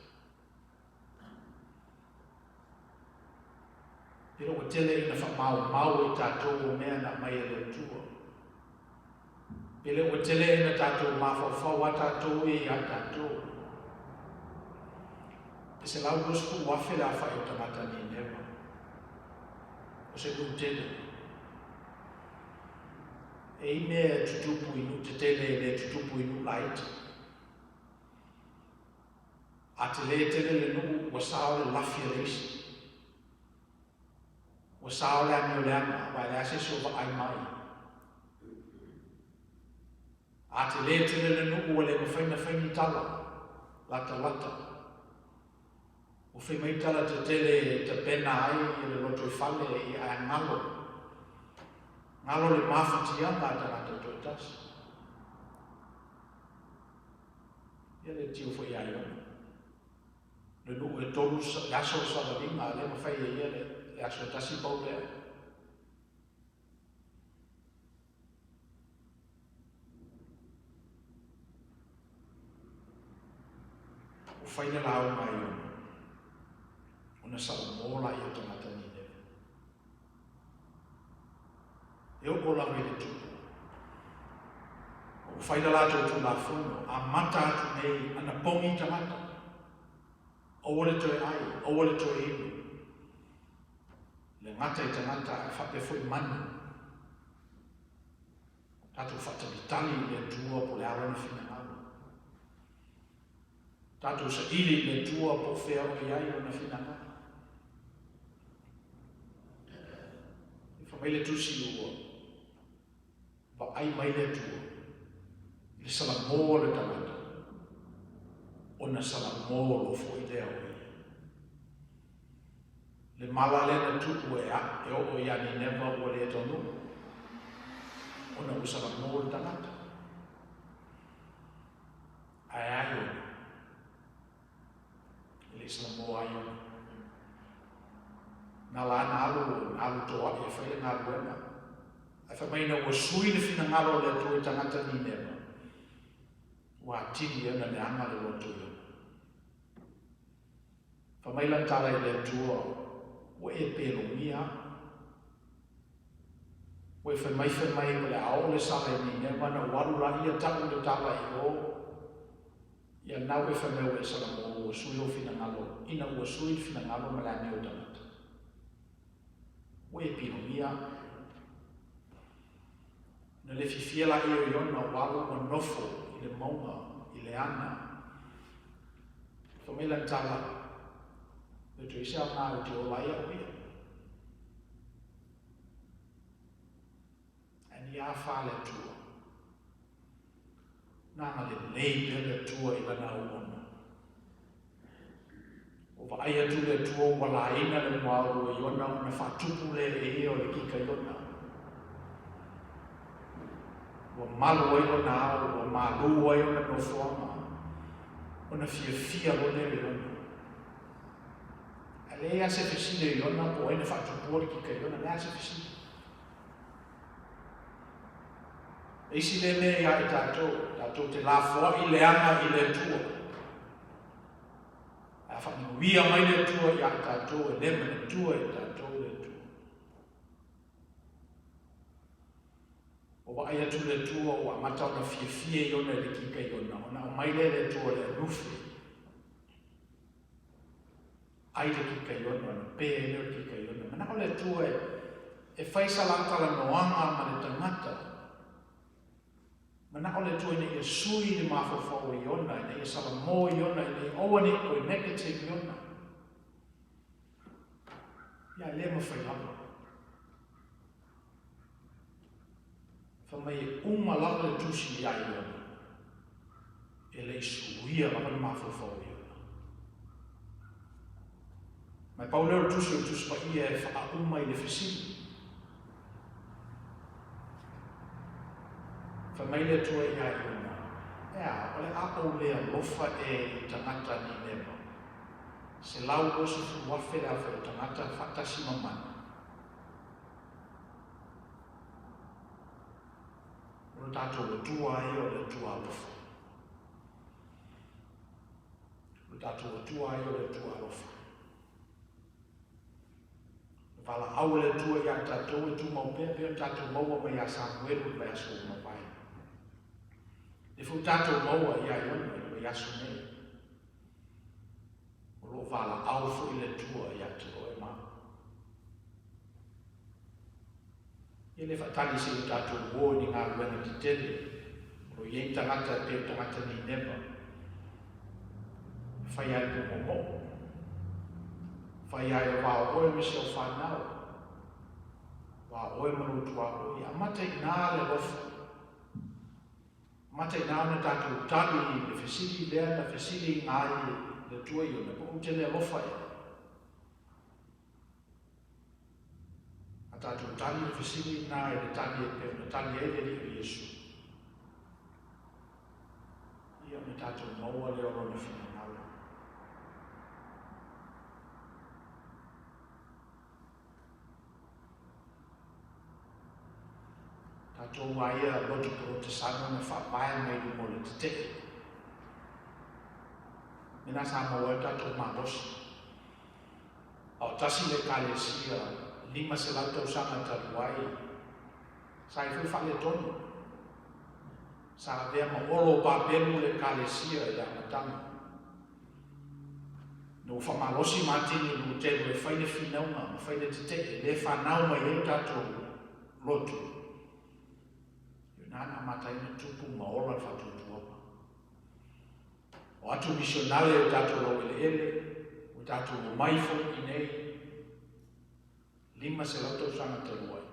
Pe le ua tele ina faamaumau e tatou o mea na aumai e le Atua? Pe le ua tele ina tatou mafaufau a tatou ia iā tatou? E 120,000 le aofai o tagata Nineva. O se nuu tele. E i mea e tutupu i nuu tetele e le tutupu i nuu laiti. A telē tele le nuu ua sao le lafi a le isi. Ua sao le amio leaga, aua e leai se isi o vaai mai. A tele tele le nuu ua le mafai ona fai ni tala latalata. Ua fai mai tala tetele e tapena ai le lotoifale ia ae galo. Galo le mafatiaga a tagata toatasi. Ia le tio foi ia Iona. Le nuu e tolu le aso o le savaliga, a le mafai e ia le aso e tasi pau lea. Ua fai le lauga a Iona, ona salamo laia o tagata Nineve. E oo lava i le tupu. Ua fai le latou tulafono, amata atu nei ana pogi tagata. Aua le toe ai, aua le toe inu. Le gata i tagata ae faapea foi manu. Tatou faatalitali i le Atua po o le a lona finagalo. Tatou saili i le Atua po o fea o i ai lona finagalo. E fai mai le tusi ua vaai mai le Atua i le salamo o le tagata, ona salamo loa foi lea o ia. Le mala lea na tuu e a e oo ia Nineva ua le taunuu, ona ua salamo le tagata. Ae a Iona? E le i salamo a Iona. Na ala na alu, na alu toaʻi e fai le galuega. Ae fai mai ina ua sui le finagalo o le Atua i tagata Nineva, ua atili ai ona leaga le loto i Iona. Fai mai lana tala i le Atua, Ua e pelogia au. Ua e fai mai fai mai o le a oo le sala i Nineva na ou alu laia taʻu le tala i o. Ia lena ua e fai mai ua e salamo ua sui lou finagalo ina ua sui le finagalo ma le amio o tagata. Ua e pelogia au. Na le fiafia laia o Iona ua alu ua nofo i le mauga i le ana. Fai mai lana tala, Le toe isi aoga ou te ola ai au ia. Ae ni afa le Atua. Na agalelei pea le Atua i lana auauna. Ua vaai atu le Atua ua laina le muaulu o Iona ona faatupu lea e ia o le kika Iona. Ua malu ai lona ao, ua malū ai ona nofoaga, ona fiafia loa lea o Iona. Ae leai lava se fesili a Iona po o ai na faatupua le kika Iona, leai lava se fesili. E isi lea mea ia i tatou, tatou te lafoai leaga i le Atua. A faamanuia mai le Atua ia i tatou, e le manatua e tatou le Atua. Ua vaai atu le Atua ua amata ona fiafia Iona i le kika Iona, ona aumai lea e le Atua le anufe. Ai le kika Iona, ona pe ai lea o le kika Iona. Manao le Atua e fai sa la talanoaga ma le tagata. Manao le Atua ina ia sui le mafaufau o Iona, ina ia salamo Iona, ina ia aua ne i toe negative Iona. Ia le mafai lava. Fai mai e uma lava le tusi iā Iona, e le i suia lava le mafaufau o Iona. Ma e pau lea o le tusi o le Tusi Paia e faauma i le fesili. Fai mai le Atua iā Iona, E a, o le a ou le alofa ē i tagata Nineva, 120,000 le aofai o tagata faatasi ma manu. O lo tatou Atua ia o le Atua alofa. O lo tatou Atua ia o le Atua alofa. Le valaau a le Atua ia i tatou e tumau pea pei ona tatou maua mai ia Samuelu i le vaiaso ua mavae. Le foi tatou maua ia Iona i le vaiaso nei. O lo o valaau foi le Atua ia te oe ma au. Ia le faatali se i o tatou uo i ni galuega tetele, o lo o i ai ni tagata e pei o tagata Nineva, e fai ai le pūmōmō, fai ai le vao oe ma si au whanau. Va o oe ma lou tuaoi, e amata i ina le alofa. Amata i ina ona tatou tali i le fesili lea na fesiliina ai e le Atua Iona, po ou te le alofa ea? A tatou tali i le fesili lena i le tali e pei ona tali ai le Alii o Iesu, ia ona tatou maua lea o Lona finagalo. Tatou a ia lotu Polotesano na faavae mai luma o le tetee. Mea na sa maua ai lo tatou malosi. A o tasi le Ekalesia 500 tausaga talu ai, sa i ai foi faaletonu. Sa avea ma olo o Babelu le Ekalesia i le amataga. Ina ua faamalosi Matini Lutelu e fai le finauga ma fai le tetee lea e fanau mai ai o tatou lotu, o i ina na amata ai ona tupu ma ola le faatuatuaga. O atu misionare i o tatou laueleele, ua tatou omai foi i inei, 500 tausaga talu ai.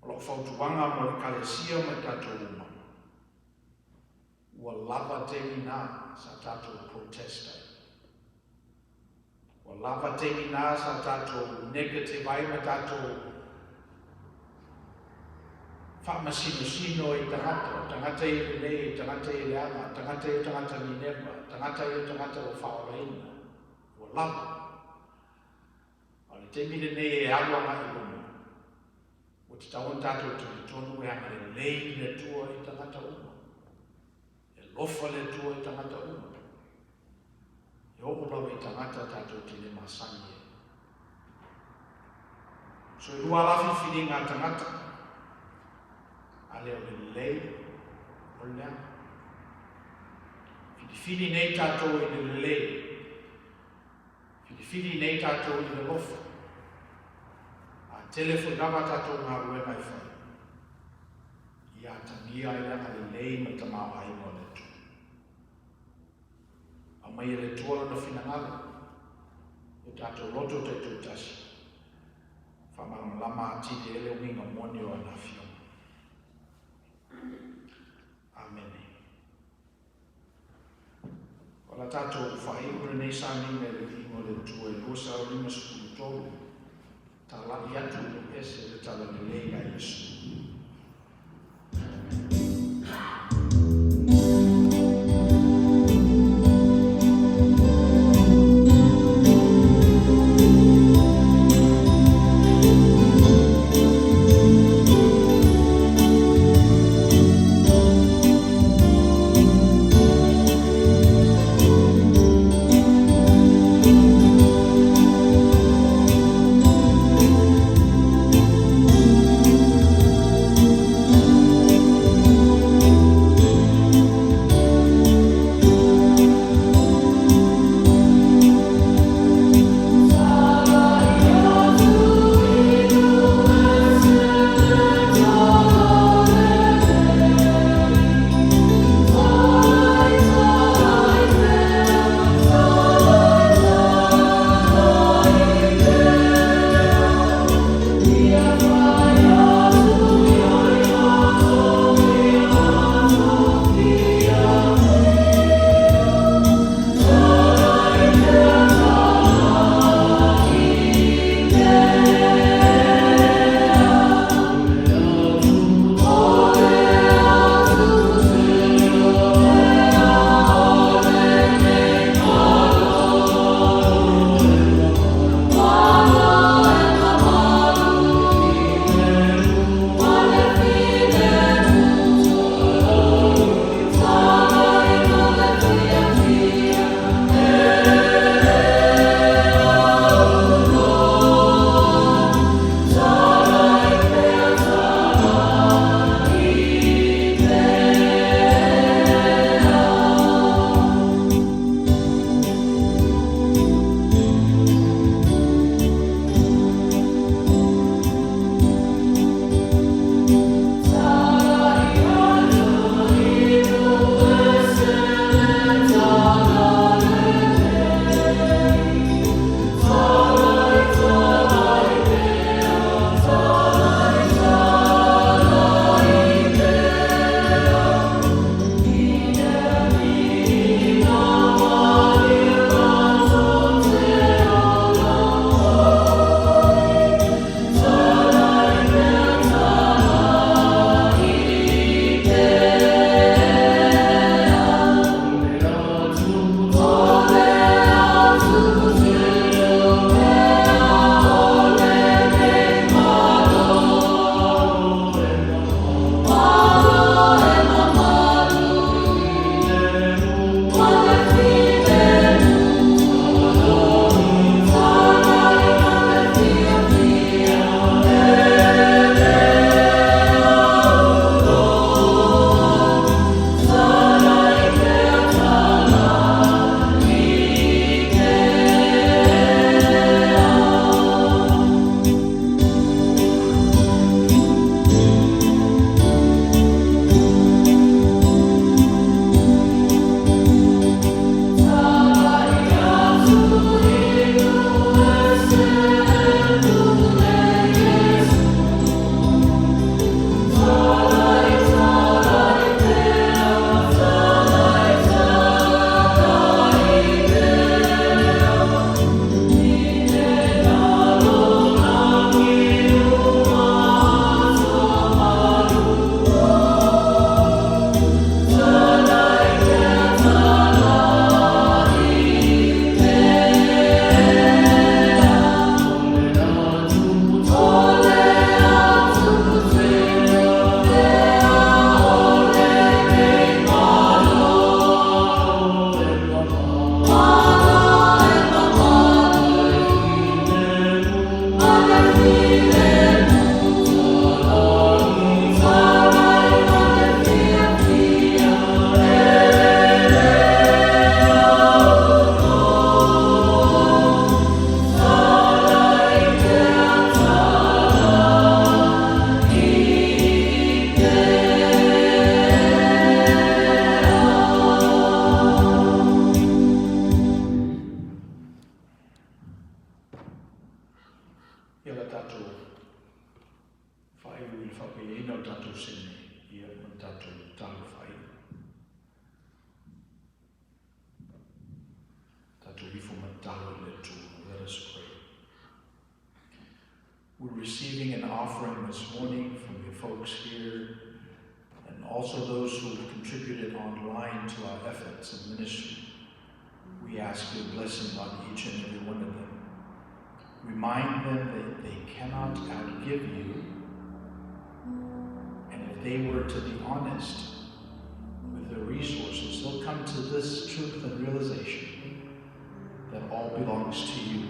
O lau fautuaga mo le Ekalesia ma i tatou uma, ua lava taimi na sa tatou protest ai. Ua lava taimi na sa tatou negative ai ma tatou faamasinosino ai i tagata, o tagata ia lelei, o tagata ia leaga, o tagata ia o tagata nineva, o tagata ia o tagata ua faaolaina. Ua lava. A o le taimi lenei e alu agai i luma, ua tatau ona tatou talitonu e agalelei le Atua i tagata uma. E alofa le Atua i tagata uma. E oo lava i tagata tatou te le masani ai. So e lua lava filifiliga a tagata, a lea o le lelei o le leaga. Filifili nei tatou i le lelei. Filifili nei tatou i le alofa. A tele foi lava a tatou galuega e fai, ia atagia ai le agalelei ma le tamaoaiga o le Atua. Aumai e le Atua Lona finagalo i o tatou loto taitoatasi, faamalamalama atili ai le uiga moni o ana Afioga. Amene. O le a tatou faaiu lenei sauniga i le viiga o le Atua e 253, Talai atu i nuu ese le Talalelei a Iesu. offering this morning from your folks here and also those who have contributed online to our efforts in ministry. We ask your blessing on each and every one of them. Remind them that they cannot outgive you, and if they were to be honest with their resources, they'll come to this truth and realization that all belongs to you.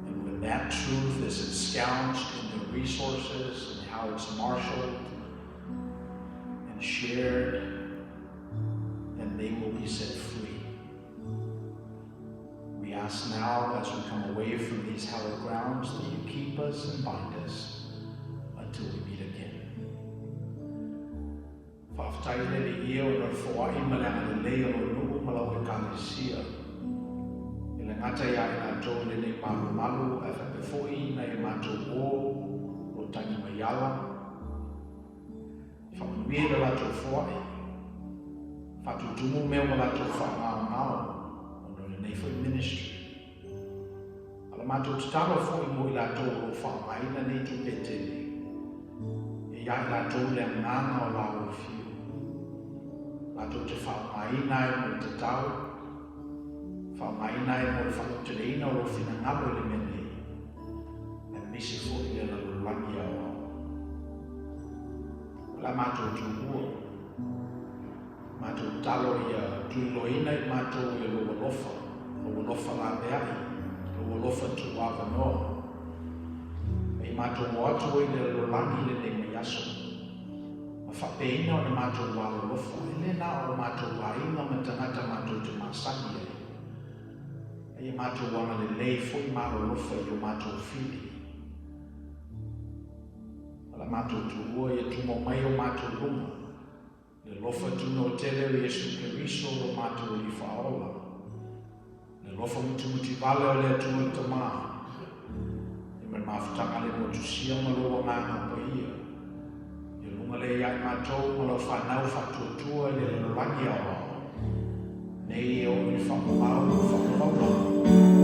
And when that truth is ensconced in their resources and how it's marshaled and shared, then they will be set free. We ask now, as we come away from these hallowed grounds, that you keep us and bind us until we meet again. Faafetai le Alii e ona o le foai ma le agalelei o lou nuu ma lau Ekalesia. E le gata ia i latou i lenei malumalu ae faapea foi i nai a matou uo o lo tagi mai ala. Faamanuia i le latou foai. Faatutumu mea ua latou faagaogao ona o lenei foi ministry. A o le matou tatalo foi mo i latou o lo o faaaogaina nei tupe tele, e ia i latou le agaga o la fiu. Latou te faaaogaina ai mo le tatau, faaaogaina ai mo le faalauteleina o lou finagalo i le mea nei, aemaise foi le lalolagi aoao. O le a matou tuua, matou talo ia tuliloaina i matou e lou alofa, lou alofa laveai, lou alofa tuuavanoa. E i matou o atu ai le lalolagi lenei vaiaso, ma faapeina ona matou alolofa, e le na o matou aiga ma tagata matou te masani ai. A ia matou agalelei foi ma alolofa i o matou fili. O le matou tuua ia tumau mai o matou luma, le alofa tunoa tele o Iesu Keriso lo matou Alii Faaola, le alofa mutimutivale o le Atua le Tamā, e ma le mafutaga le motusia ma lou Agaga Paia, ia luga lea ia i matou ma lau fanau faatuatua i le lalolagi aoao, nei e oo i le faavavau o faavavau.